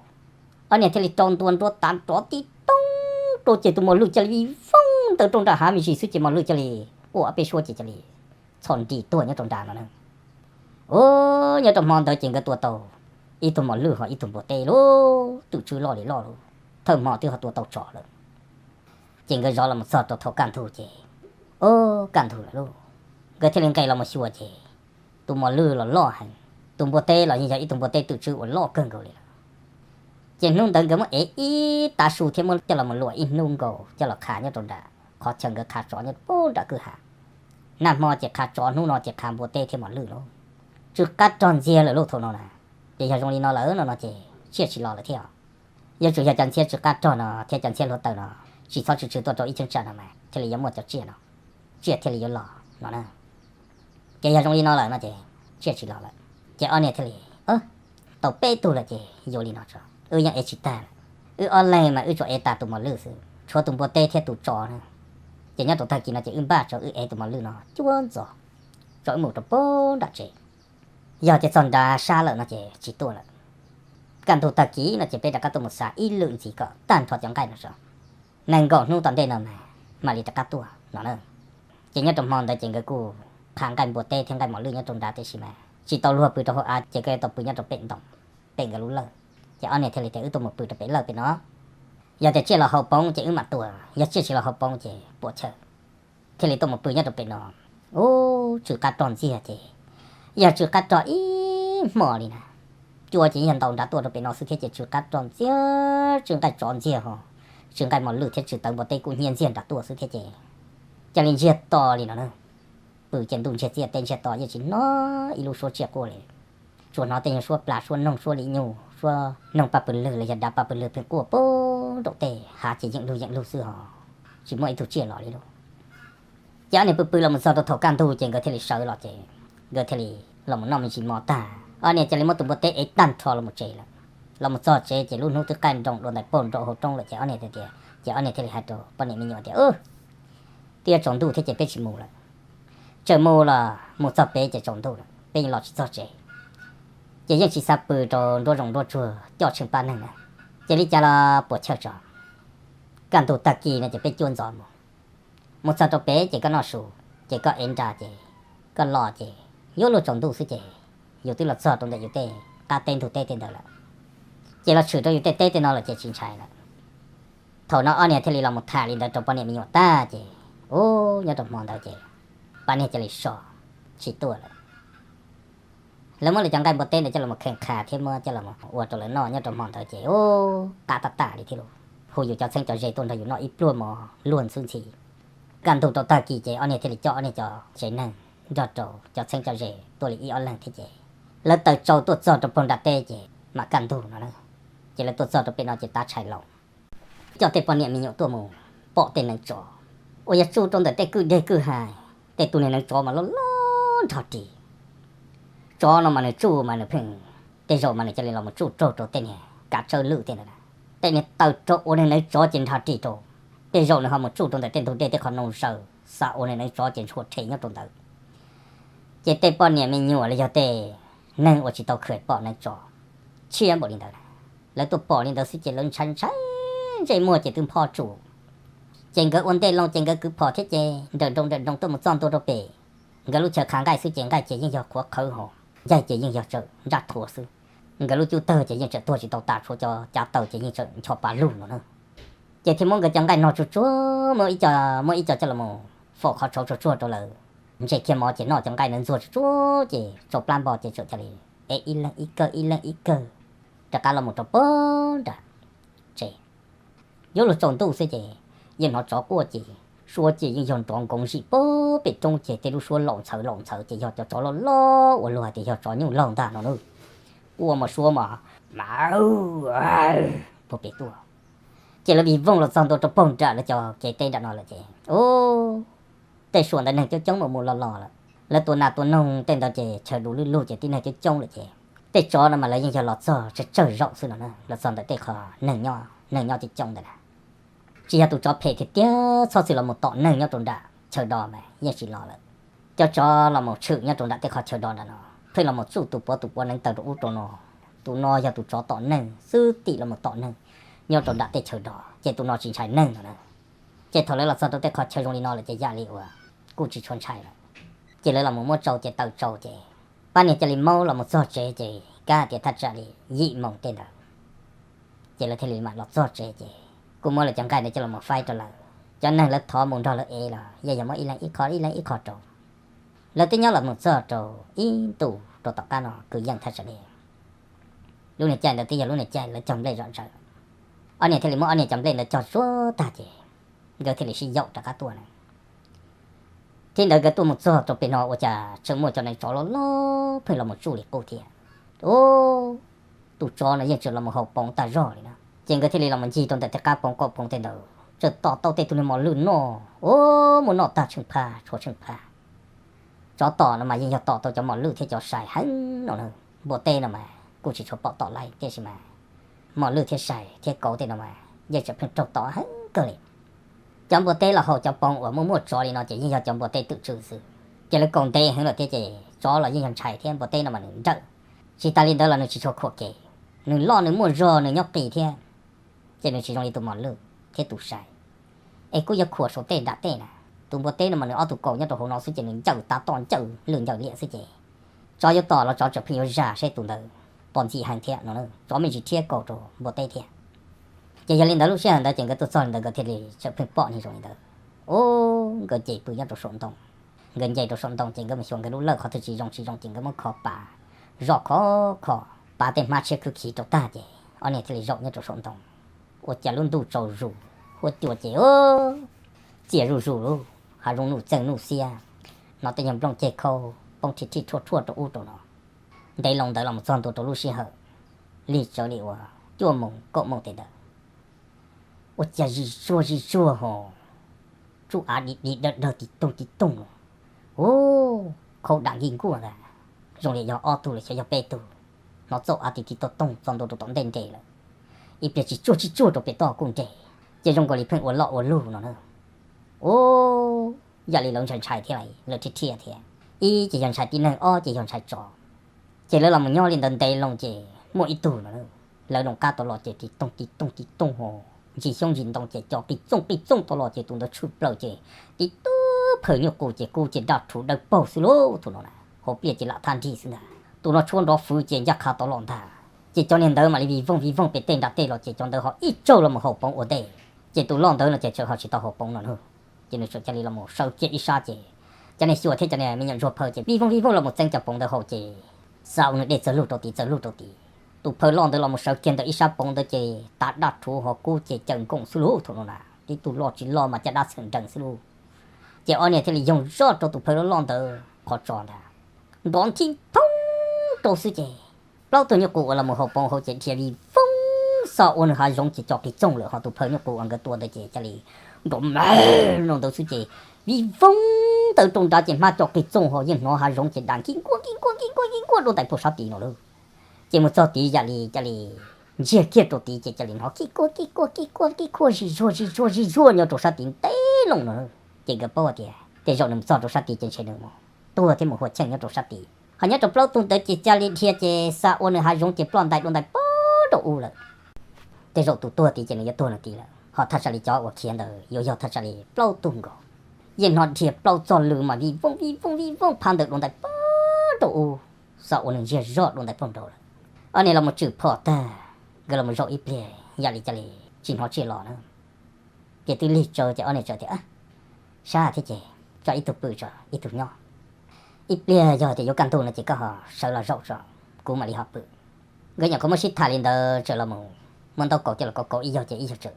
Ob niag thiaj li rau ntua nruab tav nrov tib toob rau ces tus mos lwj cia li vij voog ntawd rau nram hav me ntsis xwb ces mos lwj cia li quaj ob peb suab ces cia li txhom nrim tuag nyob rau nram no na. Ub, nyob rau hmo ntawd ces nkawd tua tau ib tug mos lwj ho ib tug npua teb lauj, twm tswb loj li loj lauj, thawj hmo twb ho tua tau tsov lawm. Ces nkawd zov los mus txog rau thaum kaj ntug ces, ub, kaj ntug lawm lauj, nkawd thiaj li nqes los mus xyuas ces tus mos lwj los loj heev, tus npua teb los yeej yog ib tug npua teb twm tswb uas loj kawg nkaus li lawm. Ces hnub ntawd nkawd muab ev ib tav su thiab muab coj los mus luam ib hnub nkaus coj los qha nyob rau nram qhov chaw nkawd qha tsov nyob puag nram kwj ha. Nag hmo ces qha tsov, hnub no ces qha npua teb thiab mos lwj lauj. Tsw qab rog ntxiag lawm lauj thaum no na. Ces yog zoo li no lawm no no ces tsiaj tsis los lawm thiab. Yuav tsum yog cov ntxhiab tsw qab rog no thiab cov ntxhiab hluav taws no tsis txhob tsw tsw tuaj rau ib cheeb tsam no mas thiaj li yuav muaj cov tsiaj no, tsiaj thiaj li yuav los no na. Ces yog zoo li no lawm no ces tsiaj tsis los lawm. Ces ob niag thiaj li, tau peb tug lawm ces yuav li no tso, wb yeej ev tsis tag lawm. Wb ob leeg mas wb tsuas ev tas tus mos lwj xwb, tshuav tus npua teb thiab tus tsov na. Ces nyob rau tag kis no ces wb npaj tso wb ev tus mos lwj no cuab ntxov tso wb mus rau puag nram tsev. Yog tias txog nram sab lawm no ces tsis tuaj lawm. Kaj ntug tag kis no ces peb rov qab tuaj mus xav ib lwm ntxiv kom tag nrho cov nqaij no tso. Nees nkaum hnub tom ntej no mas mam li rov qab tuaj no na. Ces nyob rau hmo ntawd ces nkawd kuj qha nqaij npua teb thiab nqaij mos lwj nyob rau nrad tiam sis mas tsis tau luag pw rau hauv av ces koj yuav tau pw nyob rau pem ntoo, pem nkawd lub lawj. Ces ob niag thiaj li tias wb tuaj mus pw rau pem lawj pem no. Yog tias tsiaj los haus poov ces wb mam tuaj, yog tsiaj tsis los haus poov ces puas chawj. Thiaj li tuaj mus pw nyob rau pem no. Ub, tsw qab rog ntxiag ces yog tsw qab rog ib hmo li na. Cua ces yog ntaus nrad tuaj rau pem no xwb thiab ces tsw qab rog ntxiag, tsw nqaij tsov ntxiag ho, tsw nqaij mos lwj thiab tsw tawv npua teb kuj hnyiab ntxiag nrad tuaj xwb thiab ces cia li ntsiag to li no na. Pw ces ntuj ntsiag txiaj teb ntsiag to yeej tsis hnov ib lub suab tsiaj quaj li. Tsuas hnov tej nyuag suab plas, suab noog, suab li nyuj, suab noog paj pw lwg los yog dav paj pw lwg pheej quaj puag nraum tej hav ces yeem lug yeem lug xwb ho tsis muaj ib tug tsiaj los li lauj. Ces ob niag pw pw los mus txog rau thaum kaj ntug ces nkawd thiaj li sawv los ces nkawd thiaj li los mus noj me ntsis mov tag ob niag cia li muab tus npua teb ev tag nrho los mus tsev lawm. Los mus txog tsev ces lub hnub twb qaij nroos dua ntais puag nraum hauv roob lawm ces ob niag tias, ces ob niag thiaj li hais rau poj niam me nyuam tias, twb yuav tsaus ntuj thiab ces peb tsis mus lawm. Tseem mus los mus txog pem ces tsaus ntuj lawm peb yeej los tsis txog tsev. Ces yeej tsis xav pw rau nruab zoov nruab tsuag coj tsheej pab neeg na. Ces li cas los puas chawj tso. Kaj ntug tag kis no ces peb cuab ntxov mus. Mus txog rau pem ces koj noj su, ces koj ev nra ces koj los ces yuav luag tsaus ntuj xwb ces yus twb los txog rau ntawm yus tej qab teb ntug teb tej ntawd lawm. Ces los tshwm rau yus tej teb tej no lawm ces tsis ntshai lawm. Thaum no ob niag thiaj li los mus tham li ntawd rau poj niam me nyuam tag ces, ub, nyob rau hmo ntawd ces pab niag cia li so tsis tuaj lawm. Lawv muab lawv cov nqaij npua teb ntawd coj los khees qha thiab muab coj los ua rau lawv noj nyob rau hmo ntawd ces ub, qab tab tam li thiab lauj. Hu yus cov txheeb cov ze tuaj nrog yus noj ib pluag mov luag ntxhwb ntxhi. Kaj ntug rau tag kis ces ob niag thiaj li coj ob niag cov tsev neeg nrog rau cov txheeb cov ze tuaj li ib ob leeg thiab ces lawv taws tsau tuaj txog rau pem nram teb ces mam kaj ntug no na. Ces lawv tuaj txog rau pem no ces tav tshais los, coj tej poj niam me nyuam tuaj mus pom tej neev tsov uas yog tsuj rau ntawm tej kwj deg kwj ha. Tej tus niag neev tsov mas loj loj nrog ris. Tsov no mas nws tsuj mas nws pheej, tej zaum mas nws cia li los mus tsuj raug rau tej niag kav tsawb lwj tej ntawd. Tej niag taws rau ua neev tsov ces nrog ris rau. Tej zaum nws ho mus tsuj rau ntawm tej ntug dej tej qhov noo zaws xa ua neev tsov ces ntshua rhe nyob rau ntawd. Ces tej poj niam me nyuam los yog tej neeg uas tsis tau khawm pom neev tsov tshiab npaum li ntawd na, lawv tuaj pom li ntawd xwb ces lawv ntshai ntshai, ntsej muag ces twb npho tsuj. Ces nkawd ua ntej loo ces nkawd kwv phom thiab ces nrawm nroos nrawm nroos tuaj mus txog ntua rau pem. Nkawd lub chaw qhav nqaij xwb ces nqaij ces yeej yog qhuav qhawv hos, ncaig ces yeej yog tsawm nraj thuav xwb. Nkawd lub cub tawg ces yeej tseem tuag tsis tau tas, tshuav cov cav taws ces yeej tseem ncho pa lug no na. Ces thiaj muab nkawd cov nqaij no tsuag tsuag, muab ib co, muab ib co coj los mus faus qhov tshauv tsuag tsuag rau lawm. Ntse kiag mov ces noj cov nqaij ntawd ntxuag tsuag tsuag ces tsau plab npo ces txawm cia li ev ib leeg ib kawg ib leeg ib kawg rov qab los mus rau pem nram tsev. Yuav luag tsaus ntuj xwb ces yeej hnov tsov quaj ces suab ces yeej yog nrov nkoov zim pem roob ces tej lub suab laus ntxhawv laus ntxhawv ces yog cov tsov loj loj uas luag hais tias yog tsov nyuj laug ntag no na. Quaj mas suab mas ma puag pem tuaj. Ces lawv vij voog los txog ntua rau pem nram lawv cov kev teb nram no lawm ces ub, tej suam ntawd neeg coob coob mus mus los los lawm. Lawv tua nas tua noog tej ntawd ces chaw du lwj lug ces tib neeg coob coob lawm ces tej tsov no mas lawv yeej yog los txog tsawg tsawg zaum xwb no na, los txog ntawm tej qhov neeg nyob, neeg nyob coob coob ntawd na. Tsis yog tus tsov phem tiag tiag txhob txwm los mus tom neeg nyob rau nram chaw do mas yeej tsis los lawm. Cov tsov los mus tshwm nyob rau nram tej qhov chaw do nram no, pheej los mus tsuj tus puav tus puav neev taw rau ub rau no. Tus no yog tus tsov tom neeg xwb, tim los mus tom neeg nyob rau nram tej chaw do ces tus no tsis ntshai neeg no na. Ces thaum lawv los txog rau tej qhov chaw zoo li no lawm ces yam li uas kuj tsis tshua ntshai lawm. Ces lawv los mus muab tsau ces taws tsau ces pab niag cia li maub los mus txog tsev ces kab tias thaj tsam li yim moos tej ntawd ces lawv thiaj li mam los txog tsev ces kuj muab lawv cov nqaij ntawd coj los faib rau lawv. Cov neeg lawv thov mus nrog lawv ev los yeej yog muab ib leeg ib qho ib leeg ib qho rau. Lawv twb nyob los mus txog rau ib ntus rau tom qab no kwv yeej thaj tsam li lub niag caij ntawd twb yog lub niag caij lawv cog nplej zom zaws. Ob niag thiaj li muab ob niag cov nplej ntawd cog tsuag tag ces nkawd thiaj li sib yaum rov qab tuaj na. Thiab ntawd nkawd tuaj mus txog rau pem no ua cas tseem muaj cov neev tsov loj loj pheej los mus tsuj li qub thiab. Ub, tus tsov no yeej tseem los mus haus poov tag zog li na. Ces nkawd thiaj li los mus ncig rau ntawm tej qab poov kauj poov tej ntawd tseem tom tau tej tug niag mos lwj noj, ub, muab noj tag tsheej phaj tshuav tsheej phaj. Tsov tom no mas yeej yog tom tau cov mos lwj thiab cov sai heev no na. Npua teb no mas kuj tsis tshua pom tom laij tiam sis mas mos lwj thiab sai thiab kauv tej no mas yeej tseem pheej raug tom heev kawg li. Cov npua teb los haus cov poov uas muaj muaj tsov li no ces yeej yog cov npua teb twm tswv xwb. Ces lawv kaus ntev heev lawm thiab ces tsov los yeej yog ntshai thiab npua teb no mas nws nrawm. Tsis tas li ntawd los nws tsis tshua khuam kev, nws loj nws muaj zog nws nyob qis thiab. Ces nws tsis zoo li tus mos lwj thiab tus sai, es kuj yog khuam saum tej nram tej na. Tus npua teb no mas nws ob tug kaus nyob rau hauv no xwb ces nws ncaws tav toj ncaws lwj ncaws liam xwb ces tsov yuav tom los tsov tseem pheej yuav zam seb tus ntawd pom ntxim heev thiab no, tsov me ntsis thiab kaus rau npua teb thiab. Ces yog li ntawd lub sij hawm ntawd ces nkawd tuaj txog li ntawd nkawd thiaj li tseem pheej pom niag zoo li ntawd. Ub, nkawd nce pw nyob rau saum ntoo. Nkawd nce rau saum ntoo ces nkawd mus xyuas nkawd lub lawj qhov twg tsis zoo tsis zoo ces nkawd muab kho pav, zoj kho kho pav tej hmab tshiab khwb khiv rau tag ces ob niag thiaj li zaum nyob rau saum ntoo. Ua cas lub ntuj tsaus zus, huab cua ces txias zuj zus lub hav zoov nuj txeeg nuj xiab, hnov tej nyuag nplooj ceg khau poob thij thij rhuaj rhuaj rau ub rau no. Ntev loo ntawd los mus txog ntua rau lub sij hawm lig tsawv li uas cuaj moos kaum moos tej ntawd, ua cas zis zuag zis zuag ho tsuj av di di dawg dawg tis toog tis toog los, ub, khau dam nkig nkuaj ntag, zoo li yog ob tug los xyov yog peb tug, hnov txauj av tis tis toog toog txog ntua rau tom ntej nres lawm. Ib pliag tsis tsuag tsis tsuag rau pem toj kuj nres, ces zoo nkaus li pheej ua loj ua lug no na. Ub, yam li lawv ntshai ntshai thiab lawv thiaj thiaj thiab, ib ces yog ntshai tib neeg, ob ces yog ntshai tsov. Ces lawv los mus nyob li ntawd ntev loo ces muaj ib tug no, lawv loo qab tau los ces tis toog tis toog tis toog ho ntsis xyoob ntsis ntoo ces co qis txooj qis txooj tau los ces tus ntawd tshwm plaws ces tis tub phaws nyuj qus ces kub ces daj rhuv dawb paug xwb lauj. Tus no na hauv pliaj ces lam thaj nrig xwb ntag, tus no tshuab nrov fwv ces ncaj qha tau los ntag. Ces cov niag ntawd mam li vij voog vij voog pem tej nram tej los ces cov ntawd ho ib tsaug los mus haus poov ua ntej. Ces tus loj ntawd no ces tseem ho tsis tau haus poov no na, ces nws tseem cia li los mus sawv kiag ib sab ces cov niag xyuas thiab cov niag me nyuam ntsuag phaw ces vij voog vij voog los mus txeeb cov poov ntawd haus ces Xa ua nws dej txawg lug rau tid txawg lug rau tid. Tus phaw loj ntawd los mus sawv kiag ntawm ib sab poob ntawd ces tav dab rhuv ho kub ces cawm nkoos xwb lauj. Thaum no na tib tug loj tsis loj mas caj dab txheem nrees xwb lauj. Ces ob niag thiaj li yoog zoj rau tus phaw loj loj ntawd qhov tso ntag, nrov nthib phoob rau xwb ces plaub tug nyuj qus uas los mus haus poob hauv ces dhia vij voog xa ua nws hav zoov ces co qis txoog lawm. Ho tus phaw nyuj qus uas nkawd tua ntawd ces cia li nrov me no ntawd xwb ces vij voog ntawd rau nrad ces hmab co qis txoog ho yeej hnov hav zoov ces dam nkig nkuaj nkig nkuaj nkig nkuaj nkig nkuaj dua ntais puag sab tid no lauj. Ces mus txog tid yam li cia li ntsiag kiag rau tid ces cia li hnov kij kuaj kij kuaj kij kuaj kij kuaj zig zuag zig zuag zig zuag nyob rau sab tid ntev loo no. Ces nkawd paub tias tej zaum nws mus txog rau sab tid ces ntshe nws mus tuag thiab mus hua cheej nyob rau sab tid. Ho nyob rau plaub tug ntawd ces cia li dhia ces xa ua nws hav zoov ces ploj ntais dua ntais puag rau ub lawm. Tej zaum tus tuag tid ces nws yuav tuag nws tid lawm, ho thaj tsam li cov uas khiav ntawd yuav yog thaj tsam li plaub tug nkaus. Yeej hnov dhia plaub txog lw mas vij voog vij voog vij voog phab ntawd dua ntais puag rau ub, xa ua nws ntsiag zoj dua ntais puag nraud lawm. Ob niag los mus tshwm phom tag, nkawd los mus zaum ib pliag yam li cia li tsis hnov tsiaj los na. Ces twb lig tsawv ces ob niag txawm tias, sab thiab ces tso ib tug pw tso ib tug nyob. Ib pliag yog tias yuav kaj ntug no ces koj ho sawv los zaum tso, kuv mam li ho pw. Nkawd nyuam qhuav muab sib tham li ntawd txawm los mus muab ntaub kaus coj los kaus kaus ib yog ces ib yog txawm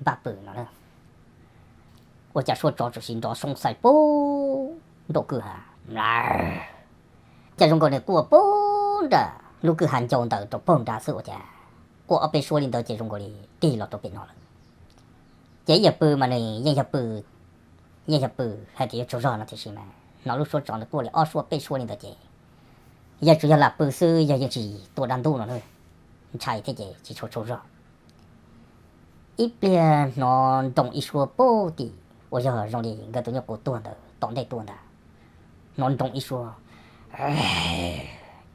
npaj pw no na. Ua cas suab tsov txawm sim nrov soob xais puag nraum kwj ha, cas zoo nkaus nws quaj puag nram lub kwj ha ncau ntawd rau puag nrad xwb ua cas quaj ob peb suab li ntawd ces zoo nkaus li tig los rau pem no lawm. Ces ib yawg pw mas nws yeej yog pw, yeej yog pw hais tias yuav tsaug zog no tiam sis mas hnov lub suab tsov ntawd quaj li ob suab peb suab li ntawd ces yawg tsuas yog lam pw xwb, yawg yeej tsis tua dab ntub no na, ntshai thiab ces tsis tshua tsaug zog. Ib pliag hnov nroo ib suab puag tim uas yog zoo li nkawd tus nyuj qus tuag ntawd tom ntej tuaj ntag, hnov nroo ib suab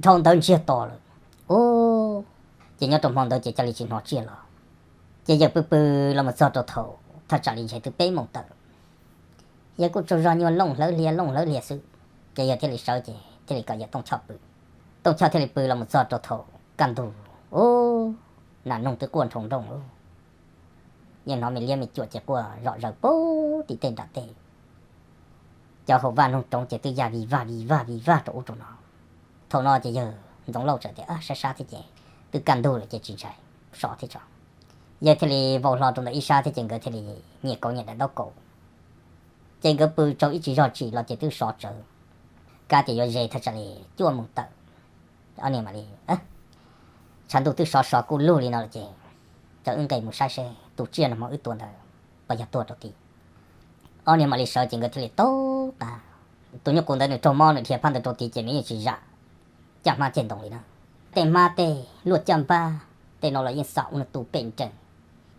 dhau ntawd ntsiag to lawm. Ub, ces nyob rau hmo ntawd ces cia li tsis hnov tsiaj los. Ces yawg pw pw los mus txog rau thaum thaj tsam li ntshe twb peb moos tawm, yawg kuj tsaug zog nyuag looj hlawv hlias looj hlawv hlias xwb. Ces yawg thiaj li sawv ces thiaj li kom yawg Tooj Choj pw. Tooj Choj thiaj li pw los mus txog rau thaum kaj ntug, ub, nas noog twb quaj nroo nrooj lauj. Yeej hnov me liab me cuam ces quaj zom zaws puag tim tej nram tej. Cov hauv vaj noog roov ces twb ya vij vaj vij vaj vij vaj rau ub rau no. Thaum no ces yawg Ntxoov Lauj txawm tias, sab sab thiab ces twb kaj ntug lawm ces tsis ntshai, so thiab tso. Yawg thiaj li vau hlo rau ntawm ib sab thiab ces nkawd thiaj li nyias kaus nyias daim ntaub kaus. Ces nkawd pw tsaug ib tsig zog tsim los ces twb sov tsawv, kab tias yuav ze thaj tsam li cuaj moos tawm. Ob niag mam li, tshav ntuj twb sov sov kuj lug li no lawm ces tau wb nqes mus saib seb tus tsiaj no hmo wb tua ntawd puas yog tuag rau tid. Ob niag mam li sawv ces nkawd thiaj li taug qab. Tus nyuj qus ntawd nws raug mob nws dhia phab ntawd rau tid ces nws yeej tsis zam caj hmab ceg ntoo li na. Tej hmab tej luaj caj npab tej no los yeej xam ua nws tu pem nrees.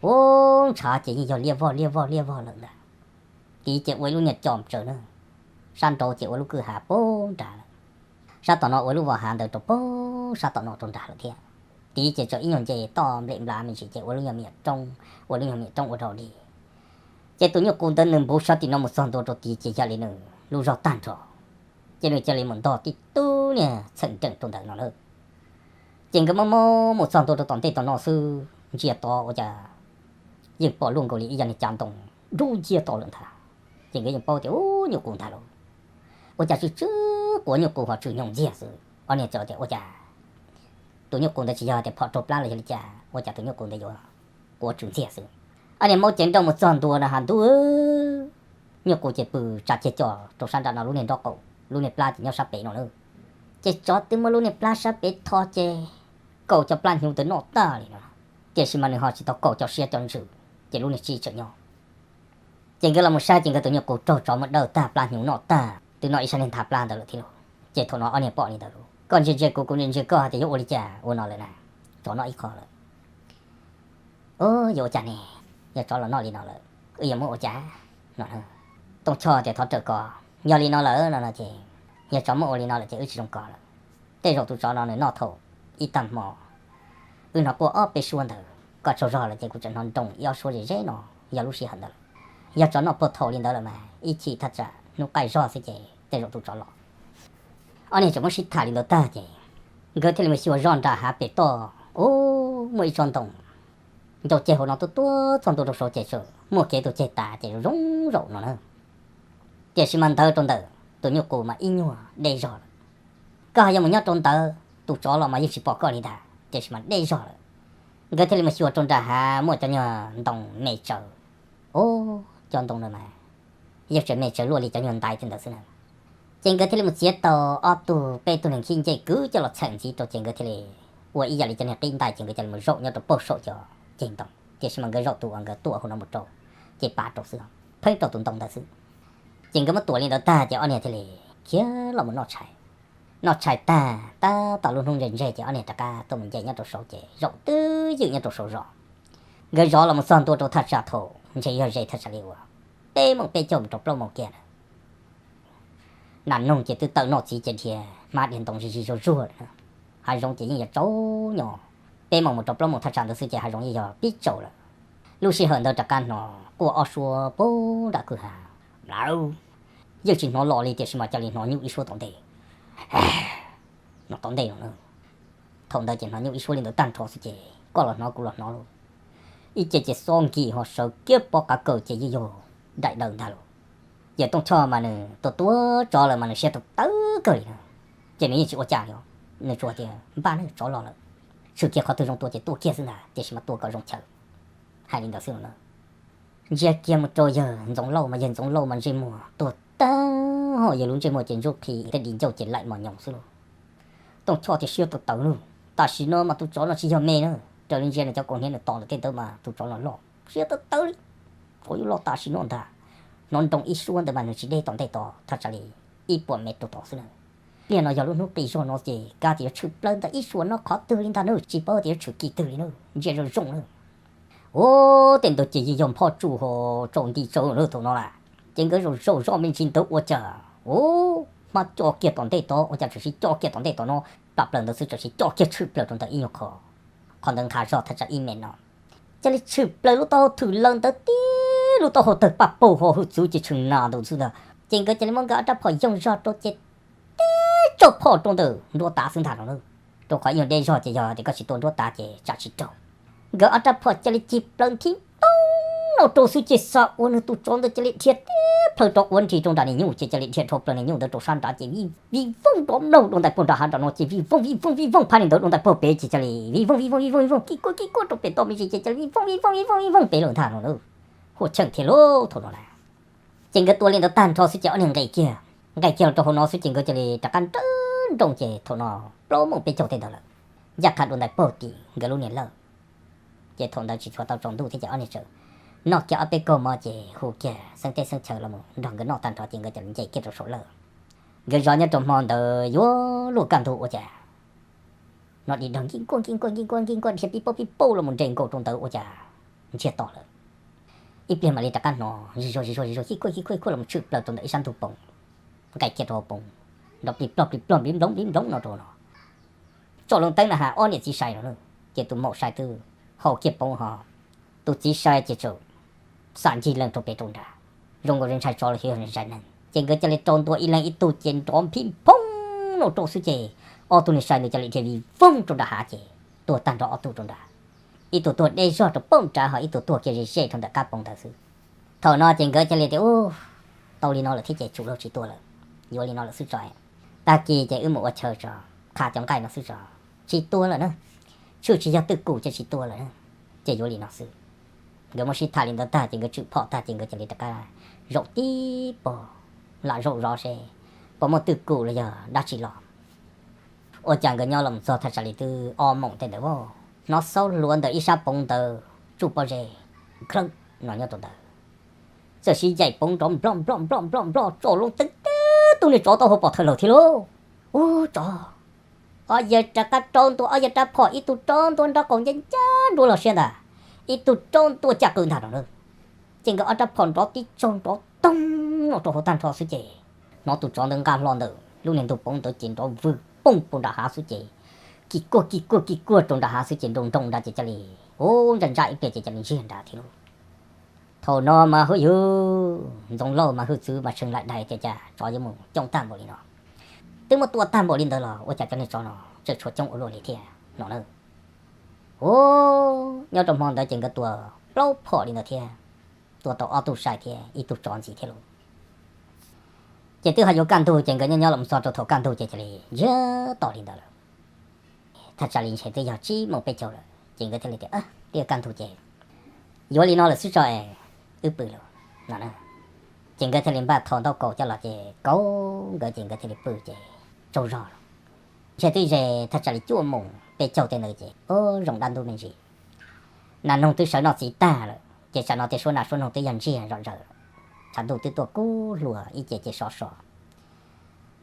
Ub, ntshav ces yeej yog liab vog liab vog liab vog lawm ntag. Tid ces ua ib lub nyuag co tsaws na, sab nraud ces ua lub kwj ha puag nrad lawm, sab tom no ua lub vos hav ntawd rau puag sab tom no rau nrad lawm thiab. Tid ces tso ib nyuag nce toj nplem nplav me ntsis ces ua lub nyuag miam roob, ua lub nyuag miam roob ua rau li. Ces tus nyuj qus ntawd nws npuv sab tim no mus txog ntua rau tid ces yam li nws lub zog tag nrho, ces nws cia li mus ntog tib tug niag txheem nrees rau ntawm no lawm. Ces nkawd mob mob mus txog ntua rau tom ntej tom no xwb ntsia tod ua cas yeej pom luaj nkaus li ib yam niag cav ntoo dub nciab to lawm ntag. Ces nkawd yeej paub tias ub, nyuj qus ntag lauj. Ua cas tsw tsw quav nyuj qus ho tsw nyooj ntxiag xwb. Ob niag txawm tias ua cas tus nyuj qus ntawd tsis yog tias phom raug plab los yog li cas, ua cas tus nyuj qus ntawd yuav quav tsw ntxiag xwb. Ob niag maub cev nroj mus txog ntua no ha ntuj, nyuj qus ces pw tsa ceg co rau sab nram no lub niag nrob qaum, lub niag plab ces nyob sab pem no na. Ces tsov twb muab lub niag plab sab pem tho ces kaum cov plab hnyuv ntawd noj tag li no, tiam sis mas nws ho tsis tau kaum cov siab cov ntsws, ces lub niag txij tseem nyob. Ces nkawd los mus saib ces nkawd tus nyuj qus raug tsov muab dawj tag plab hnyuv noj tag twb noj ib sab niag nthav plab ntawd lawm thiab lauj. Ces thaum no ob niag pom li ntawd lauj, koj ntsia ntsia kuv kuv ntsia ntsia koj hais tias yuav ua li cas ua no lawm na. Tsov noj ib qho lawm. Ub, yuav ua cas ne, yog tsov los noj li no lawm, wb yuav muab ua cas no. Tooj Choj tias thov rawm koj, yog li no lawm no no ces yog tsov muab ua li no lawm ces wb tsis zoo koj lawm. Tej zaum tus tsov no nws noj thaum ib tag hmo, wb hnov quaj ob peb suab ntawd, koj tsaug zog lawm ces kuv tseem hnov nroo ib ob suab ze ze no, yog lub sij hawm ntawd lawm. Yog tsov noj puag thaum li ntawd lawm mas ib chim thaj tsam hnub qaij zog xwb ces tej zaum tus tsov los. Ob niag tseem muab sib tham li ntawd tag ces nkawd thiaj li mus xyuas zoj nram hav pem toj, ub, muaj ib tsob ntoo ncau ceg hauv no tuaj tuaj txog ntua rau saud ces txawm muaj kev tuaj ceg tas ces zoo zaum no na. Tiam sis mas ntawd rau ntawm tus nyuj qus mas ib nyuag deb zog lawm. Koj ho yuav mus nyob rau ntawd, Tus tsov los mas yeej tsis pom koj li ntag, tiam sis mas deb zog lawm. Nkawd thiaj li mus xyuas rau nram hav muaj cov nyuag ntoo me tsawv. Ub, cov ntoo no mas yeej tseem me tsawv luaj li cov nyuag ntais tej ntawd xwb na. Ces nkawd thiaj li mus txiav tau ob tug peb tug neeg khib ncej kwv coj los txhaim ntxiv rau ces nkawd thiaj li ua ib yam li cov niag qib ntais ces nkawd thiaj li mus zaum nyob rau pem saum cov ceg ntoo, tiam sis mas nkawd zaum tus uas nkawd tuam hauv no mus rau, ces pav rau xwb, pheeb rau tus ntoo ntawd xwb. Ces nkawd muab tuam li ntawd tag ces ob niag thiaj li khiav los mus noj tshais. Noj tshais tag tab tom lub hnub ntseg ntseg ces ob niag rov qab tuaj mus nce nyob rau saud ces zaum twb ywm nyob rau saud zov. Nkawd zov los mus txog ntua rau thaj tsam thaum ntshe yog ze thaj tsam li uas peb moos peb caug mus rau plaub moos kiag na. Nas noog ces twb tawm noj txiv ces dhia hmab dhia ntoo zig zig zuag zuag lawm na. Hav zoov ces yeej yog tsaus nyo, peb moos mus rau plaub moos thaj tsam ntawd xwb ces hav zoov yeej yog pib tsaus lawm. Lub sij hawm ntawd rov qab hnov quaj ob suab puag nram kwj ha, mlawv, yeej tsis hnov los li tiam sis mas cia li hnov nyuj ib suab tom ntej, hnov tom ntej no na. Thaum ntawd ces hnov nyuj ib suab li ntawd tag nrho xwb ces koj los hnov kuv los hnov lauj. Ib ce ces xob nkis ho sawv kiag pob qav kaws ces yeej yog daim daws ntag lauj. Yawm Tooj Choj mas nws tua tua tsov lawm mas nws siab tawv tawv kawg li na. Ces nws yeej tsis ua cas li, nws tsuas tias npaj ne tsov los lawm, tshwm kiag qhov twg zoo tua ces tua kiag xwb ntag tiam sis mas tua kom zoo chaw, hais li ntawd xwb no na. Ntsia kiag mus rau yawg Ntxoov Lauj mas yawg Ntxoov Lauj mas ntsej muag tuag tag, ho yawg lub ntsej muag ces ntsuj qhi tej di ncauj ces laim mos nyoos xwb lauj. Tooj Choj tias siab tawv tawv lauj, tam sim no mas tus tsov no tsis yog me na, raws li ntsia nws cov kaus hniav nws tos ntawm tej ntawd mas tus tsov no loj siab tawv tawv li, tsov yuav loj tam sim no ntag. Hnov nroo ib suab ntawd mas nws tsis deb tom ntej tod thaj tsam li ib puas mev rau tod xwb na. Pliag no yog lub hnub qis zog no ces kav tias yuav tshwm plaws ntawm ib suas no qhov twg li ntag na, tsis paub tias yuav tshwm kis twg li na, ntsia zoo zoo na. Ub, tej ntawd ces yeej yog npho tsuj ho tsaus nti tsaus lawm thaum no lawm. Ces nkawd zaum zaum zoj me ntsis ntawd ua cas, ub, hmab co kiag tom ntej tod ua cas tseem sib co kiag tom ntej tod no, plam plaws ntawd xwb tseem sib co kiag tshwm plaws rau ntawm ib nyuag qho, qhov ntawd nqa zog thaj tsam ib mev no. Cia li tshwm plaws lub taub hau thwm lawv ntawd tib lub taub hau tawg paj paug ho hwj txwv ces tshwm nas ntawd xwb ntag. Ces nkawd cia li muab nkawd ob rab phom yoog zog rau ces tib tsuj phom rau ntawm nruab tav xwb ntag no na. Rau qhov ib nyuag deb zog ces yog tias koj tsis tua nruab tav ces tsam tsis raug. Nkawd ob rab phom cia li cig plaws nthi ntoog no rau xwb ces xav ua nws tus tsov ntawd cia li dhia tib plhaw rov ua nrig rau nram niag nyuj ces cia li dhia dhau plaws niag nyuj ntawd rau sab nrad ces vij vooj nrov mloog rau ntais puag nram hav nram no ces vij vooj vij vooj vij vooj phab niag ntawd rau ntais puag pem ces cia li vij vooj vij vooj vij vooj vij vooj kij kuaj kij kuaj rau pem toj me ntsis ces cia li vij vooj vij vooj vij vooj vij vooj pem lawm ntag no na. Huaj cheej thiab lauj thaum no na. Ces nkawd tua li ntawd tag nrho xwb ces ob niag nqis kiag, nqis kiag los rau hauv no xwb ces nkawd cia li rov qab nrawm nroos ces thaum no plaub moos peb caug tej ntawd lawm. Ncaj qha dua ntais puag tim nkawd lub niag lawj. Ces thaum ntawd tsis tshua tau tsaus ntuj thiab ces ob niag tseem noj kiag ob peb kaug mov ces hu kiag xeeb teb xeeb chaw los mus nrog nkawd noj tag nrho ces nkawd cia li nce kiag rau saum lawj. Nkawd zov nyob rau hmo ntawd yuav luaj kaj ntug ua cas hnov di dag nkij nkuaj nkij nkuaj nkij nkuaj nkij nkuaj dhia pib paub pib paub los mus nres nkaus rau ntawd ua cas ntsiag to lawm. Ib pliag mam li rov qab hnov zig zuag zig zuag zig zuag khij khuaj khij khuaj khij khuaj los mus tshwm plaws rau ntawm ib sab ntug poov, nqis kiag rau hauv poov, nrov plig plog plig plog npliv nploov npliv nploov no rau no. Tsom loo teeb na has ob niam txiv sai no na, ces tus maum sai twb haus kiag poov ho, tus txiv sai ces txawm xam ncig lees rau pem rau nrad, zoo nkaus li ntshai tsov los xyov yog ntshai neeg ces nkawd cia li rau ntua ib leeg ib tug ces nrov nphij nphoob no rau xwb ces ob tug niag sai ntawd cia li dhia vij voog rau nram hav ces tuag tag nrho ob tug rau nrad. Ib tug tuag deb zog rau pem nrad ho ib tug tuag kiag ze ze rau ntawm qab poov ntawd xwb. Thaum no ces nkawd cia li tias, Ub, tau li no lawm thiab ces tsum luag tsis tua lawm, yuav li no lawm xwb tso. Tag kis ces wb mus ua chaw tso, qha cov nqaij no xwb tso, tsis tua lawm na. Tshwj tsis yog twj kum ces tsis tua lawm na. Ces yuav li no xwb. Nkawd muab sib tham li ntawd tag ces nkawd tshwm phom tag ces nkawd cia li rov qab zaum tib pob, lam zaum zov seb puas muaj twj kum los yog dab tsi los. Ua cas nkawd nyob los txog thaj tsam li twb ob moos tej ntawd, hnov xaub hluav ntawm ib sab poov ntawd tsuj pob zeb nklawm no nyob rau ntawd, txawm sib yaim poov nrov nploj nploj nploj nploj nploj tsom loo teeb tib tug niag tsov taub hau pom thawj laug thiab lauj. Ub tsov, ob yawg rov qab rau ntua ob yawg rab phom, ib tug rau ntua nraub qaum ncaj ncaj nruab lub siab ntag, ib tug rau ntua caj qwb ntag no na. Ces nkawd ob rab phom nrov tib tsaug nrov toog no rau hauv tag nrho xwb ces hnov tus tsov ntawd nqa hlo ntawm lub niag ntug poov ntawd ces nrov vwg poog rau nram hav xwb ces kij kuaj kij kuaj kij kuaj rau nram hav xwb ces nroo nroo nrad ces cia li, ub, ntsaj ntsaj ib pliag ces cia li ntsiag nrad thiab lauj. Thaum no mas hwj yug, Ntxoov Lauj mas hwj txwv mas tshee laim dais tias cas tsov yuav mus coob tag npaum li no. Twb muab tua tag npaum li ntawd los ua cas cov niag tsov no tseem tshuav coob ua luaj li thiab no na. Ub, nyob rau hmo ntawd ces nkawd tua plaub phom li ntawd thiab, tua tau ob tug sai thiab ib tug tsov ntxiv thiab lauj. Ces twb ho yuav kaj ntug ces nkawd nyob nyob los txog rau thaum kaj ntug ces cia li ntsiag to li ntawd lawm. Thaj tsam li ntshe twb yog tsib moos peb caug lawm ces nkawd thiaj li tias, Twb kaj ntug ces yuav li no lawm xwb tso es wb pw lawm no. Ces nkawd thiaj li npaj tho ntaub kaus coj los ces kauv nkawd ces nkawd thiaj li pw ces tsaug zog lawm. Ntshe twb ze thaj tsam li cuaj moos peb caug tej ntawd ces ub zoo dab ntub me ntsis, nas noog twb sawv noj txiv tag lawm ces tsam no tej suab nas suab noog twb yog ntsiag zom zaws, tshav ntuj twb tuaj kub hluas ib ce ces sov so.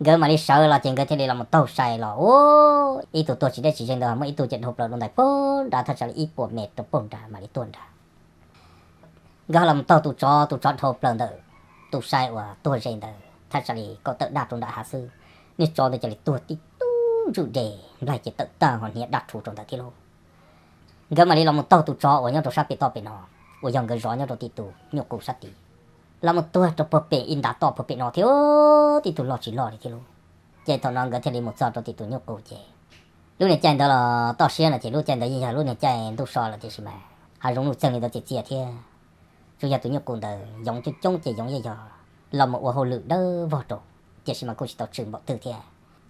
Nkawd mam li sawv los ces nkawd thiaj li los mus taug sai los ub ib tug tuag tsis deb tsis ze ntawd ho muaj ib tug ces dhau plaws dua ntais puag nrad thaj tsam li ib puas mev rau puag nrad mam li tuag nrad. Nkawd ho los mus taug tus tsov, tus tsov dhau plaws ntawm tus sai uas tuag ze ntawd thaj tsam li kaum tawm daj rau nram hav xwb. Niag tsov ntawd cia li tuag tib tug ntswj de, nplaig ces tawm tag ho hniav daj rhuv rau ntawd thiab lauj. Nkawd mam li los mus taug tus tsov uas nyob rau sab pem toj pem no, uas yog nkawd zov nyob rau tim tus nyuj qus sab tid, los mus tuag rau puag pem ib ntav toj puag pem no thiab, tib tug loj tsis loj li thiab lauj. Ces thaum no nkawd thiaj li mus txog rau tim tus nyuj qus ces lub niag caij ntawd los toj siab no ces lub caij ntawd yeej yog lub niag caij ntuj so lawm tiam sis mas hav zoov nuj txeeg li ntawd txias txias thiab. Tsuas yog tus nyuj qus ntawd yoov coob coob ces yoov yeej yog los mus ua hauj lwm dawb vog rau, tiam sis mas kuj tsis tau tsw npaum twg thiab.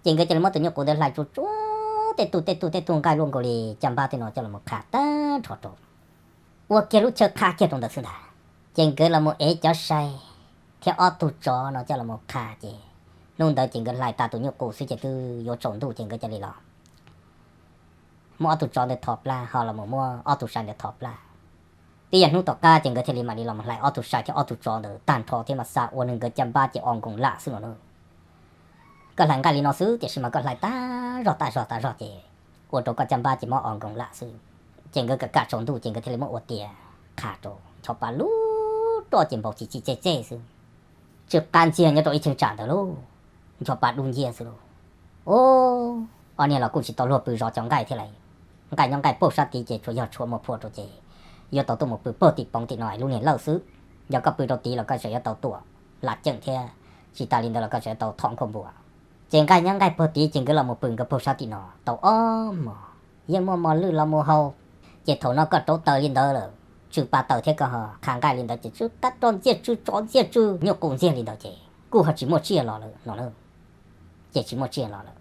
Ces nkawd cia li muab tus nyuj qus ntawd hlais tsuag tsuag tej tug tej tug tej tug nqaij luaj nkaus li caj npab tej no coj los qha tag nrho rau, ua kiag lub chaw qha kiag rau ntawd xwb ntag. Ces nkawd los mus ev cov sai thiab ob tug tsov no coj los qha ces hnub ntawd ces nkawd hlais tas tus nyuj qus xwb ces twb yuav tsaus ntuj ces nkawd cia li los muab ob tug tsov ntawd thov plab ho los mus muab ob tug sai ntawd thov plab. Twb yog hnub tom qab ces nkawd thiaj li mam li los hlais ob tug sai thiab ob tug tsov ntawd tag nrho thiab mas xa ua nws nkawd caj npab ces o nkoos lam xwb no na. Koj hlais nqaij li no xwb tiam sis mas koj hlais tas zog tas zog tas zog ces ua rau koj caj npab ces mob o nkoos lam xwb. Ces nkawd kam kam tsaus ntuj ces nkawd thiaj li muab ua tiav qha rau nchov pa lub roj ces npaum tsis txi txej txej xwb. Tsw qab ntxiag nyob rau ib cheeb tsam ntawd lauj, nchov pa dub nciab xwb lauj. Ub, ob niag los kuj tsis tau luag pw zov cov nqaij thiab lauj. Nqaij nyob nqaij puag sab tid ces tsuas yog tshuav muas phua rau ces yuav tau tuaj mus pw puag tim poov tim no lub niag lawj xwb. Yog koj pw rau tid los koj tseem yuav tau tuam lam ceem thiab, tsis tas li ntawd los koj tseem yuav tau thom nkuaj npua. Ces nqaij nyob nqaij puag tid ces nkawd los mus pw nkawd puag sab tim no tau ob hmos, yeej muaj mos lwj los mus haus. Ces thaum no koj rauv taws li ntawd lawm, tsw pa taws thiab koj ho qha nqaij li ntawd ces tsw qab roj ntxiag tsw tsov ntxiag tsw nyuj qus ntxiag li ntawd ces kuj ho tsis muaj tsiaj los lawm no na. Ces tsis muaj tsiaj los lawm.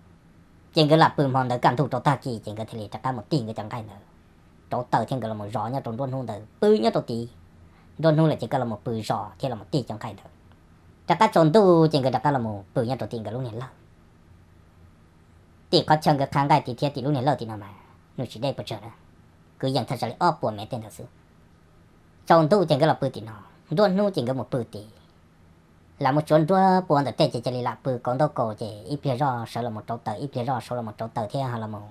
Ces nkawd lam pw hmo ntawd kaj ntug rau tag kis ces nkawd thiaj li rov qab mus tig nkawd cov nqaij ntawd, rauv taws thiab nkawd los mus zov nyob rau nruab hnub ntawd pw nyob rau tid. Nruab hnub lawm ces koj los mus pw zov thiab los mus tig cov nqaij ntawd. Rov qab tsaus ntuj ces nkawd rov qab los mus pw nyob rau tim nkawd lub niag lawj. Tim qhov chaw nkawd qha nqaij tid thiab tim lub niag lawj tim no mas nws tsis deb pes tsawg na, kwv yees thaj tsam li ob puas mev tej ntawd xwb. Tsaus ntuj ces nkawd los pw tim no, nruab hnub ces nkawd mus pw tid. Lam mus tsuav nruab puas ntawm tej ces cia li lam pw kauv ntaub kaus ces ib pliag zoj sawv los mus rauv taws, ib pliag zoj sawv los mus rauv taws thiab ho los mus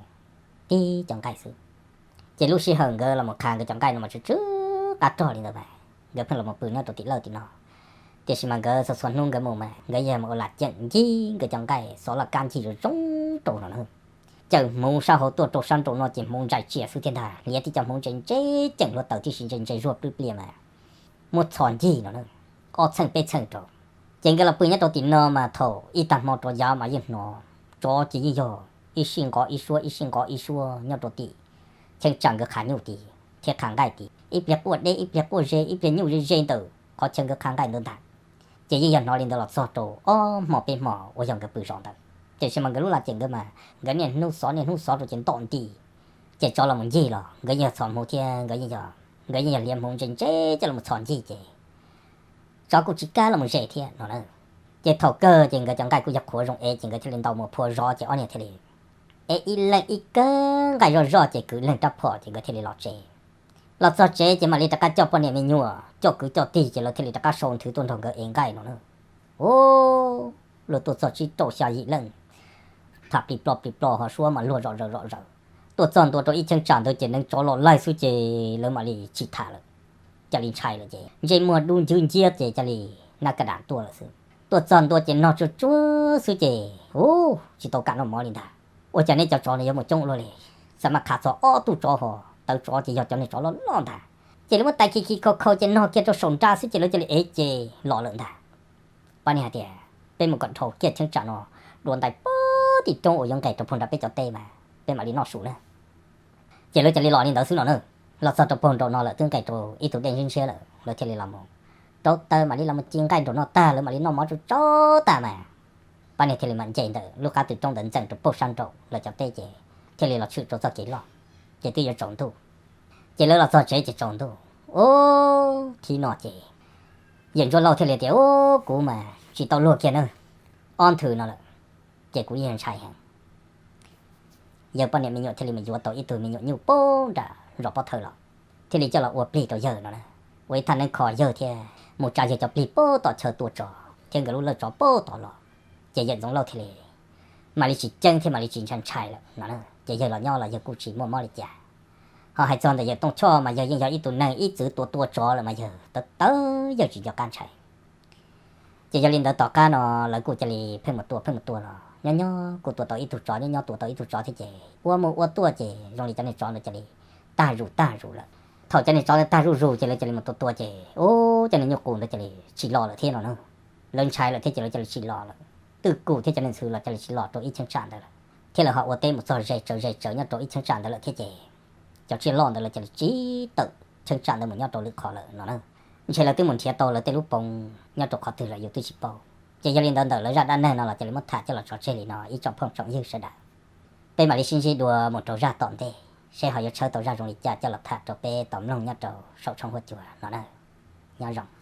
tig cov nqaij xwb. Ces lub sij hawm nkawd los mus qha nkawd cov nqaij no mas tsw tsw qab rog li ntawd mas nkawd pheej los mus pw nyob rau tim lawj tim no. Tiam sis mas nkawd txhua txhua hnub nkawd mus mas nkawd yog mus ua lam ceem ncig nkawd cov nqaij xov laj kab ncig zoo zoo rau no na. Cawm hmuv sab hauv tuaj rau sab nraum no ces hmuv ntsais tsias xwb thiab ntag, liav tib co hmuv ntse ntse ceem hluav taws tib si ntse ntse zuag plwb plias mas muab txhos ncig no na, ob txheej peb txheej rau. Ces nkawd los pw nyob rau tim no mas thaum ib tag hmo rov yav mas yeej hnov tsov ces yeej yog ib sij nqov ib suab ib sij nqov ib suab nyob rau tim cheeb tsam nkawd qha nyuj tid thiab qha nqaij tid, ib pliag quaj deb ib pliag quaj ze ib pliag nyuj ze ze ntawm qhov chaw nkawd qha nqaij ntawd ntag. Ces yeej yog hnov li ntawd los txog rau ob hmo peb hmo uas yog nkawd pw zov ntawd. Tiam sis mas nkawd lub laj ceem nkawd mas nkawd niaj hnub xov niaj hnub xov rau ces ntom nti, ces tsov los mus ncig los nkawd yeej yog txhos hmuv thiab nkawd yeej yog, nkawd yeej yog liav hmuv ntse ntse coj los txhos ncig ces tsov kuj tsis kam los mus ze thiab no na. Ces thaum kawg ces nkawd cov nqaij kuj yog qhuav zoo ev ces nkawd thiaj li ntaus muas phua zov ces ob niag thiaj li ev ib leeg ib kawm nqaij zoj zoj ces kwv leeg rab phom ces nkawd thiaj li los tsev. Los txog tsev ces mam li rov qab coj poj niam me nyuam coj kwv coj tij ces lawv thiaj li rov qab sau nthwv tuaj nrog nkawd ev nqaij no na. Ub, luag tuaj txog tsib rau xya yim leej, tham plis plo plis plo ho suab mas luag zom zaws zom zaws. Tuaj txog ntua rau ib cheeb tsam ntawd ces neev tsov los laig xwb ces lawv mam li tsis tham lawm, cia li ntshai lawm ces ntsej muag dub ncwb nciab ces cia li nab kaj dam tuaj lawm xwb. Tuaj txog ntua ces nog tsuag tsuag xwb ces ub, tsis tau kam noj mov li ntag. Ua cas nej cov tsov no yuav mus coob luaj li? Xav mas qha txog ob tug tsov ho tawv tsov ces yog cov niag tsov loj loj ntag. Ces lawv muab tais khi khi khau khau ces nog kiag rau saum nra xwb ces lawv cia li ev ces los lawm ntag. Pab niag hais tias, peb mus kom dhau kiag cheeb tsam no, dua ntais puag tim roob uas yuav nqes rau puag nram peb cov teb mas peb mam li noj su na. Ces lawv cia li los li ntawd xwb no na. Los txog rau puag nraum no lawm twb nqes rau ib tug dej ntshiab ntshiab lawm lawv thiaj li los mus rauv taws mam li los mus ci nqaij nraum no tag lawv mam li noj mov tsuj tsaub tag mas pab niag thiaj li mam nce ntawm lub qab tw roob ntawd ntxeem rau puag sab nraum lawv cov teb ces thiaj li los tshwm rau txoj kev loj, ces twb yuav tsaus ntuj. Ces lawv los txog tsev ces tsaus ntuj. Ub, thib no ces yawm Ntsuab Lauj thiaj li tias, Ub, kuv mas tsis tau luag kiag na, ob nthwv no lawm, ces kuv yeej ntshai heev. Yawg poj niam me nyuam thiaj li mus yuav tau ib tug me nyuam nyuj poob nram zos pob thawj los, thiaj li coj los ua plig rau yawg no na. Ua ib thaj neeb kho yawg thiab mus tsa yawg cov plig poob tom chaw tua tsov thiab nkawd lub lawj tsov poob tom los, ces yawm Ntxoov Lauj thiaj li mam li tsis ceeb thiab mam li tsis ntshai ntshai lawm no. Ces yawg los nyob los yawg kuj tsis muaj mob li cas. Ho hais txog ntawm yawm Tooj Choj mas yawg yeej yog ib tug neeg ib txwv tua tua tsov lawm mas yawg tawv tawv yawg tsis nco qab ntshai. Ces yog li ntawd tom qab no lawv kuj cia li pheej mus tua pheej mus tua los nyob nyob kuj tua tau ib tug tsov nyob nyob tua tau ib tug tsov thiab ces ua mus ua tuaj ces zoo li cov niag tsov ntawd cia li tag zus tag zus lawm. Thaum cov niag tsov ntawd tag zuj zus ces lawv cia li mus tua tua ces ub, cov niag nyuj qus ntawd cia li tsis los lawm thiab no na. Lawv ntshai lawm thiab ces lawv cia li tsis los lawm. Twj kum thiab cov niag ntxhw los cia li tsis los rau ib cheeb tsam ntawd lawm, thiab lawv ho ua teb mus txog ze tsawv ze tsawv nyob rau ib cheeb tsam ntawd lawm thiab ces cov tsiaj loj ntawd lawv cia li tsis tawm cheeb tsam ntawd mus nyob rau lwm qhov lawm no na. Ntshe lawv twb mus nrhiav tau lawv tej lub poov nyob rau qhov twg lawm yus twb tsis paub. Ces yog li ntawd ntawm lawv zaj dab neeg no los cia li muab tham coj los tso tseg li no ib tsoom phooj tsoom ywg sawv daws. Peb mam li sib ntsib dua mus rau zaj tom ntej seb ho yuav tshawb tau zaj zoo li cas coj los tham rau peb tau mloog nyob rau saum tshooj huab cua no na. Nyob zoo.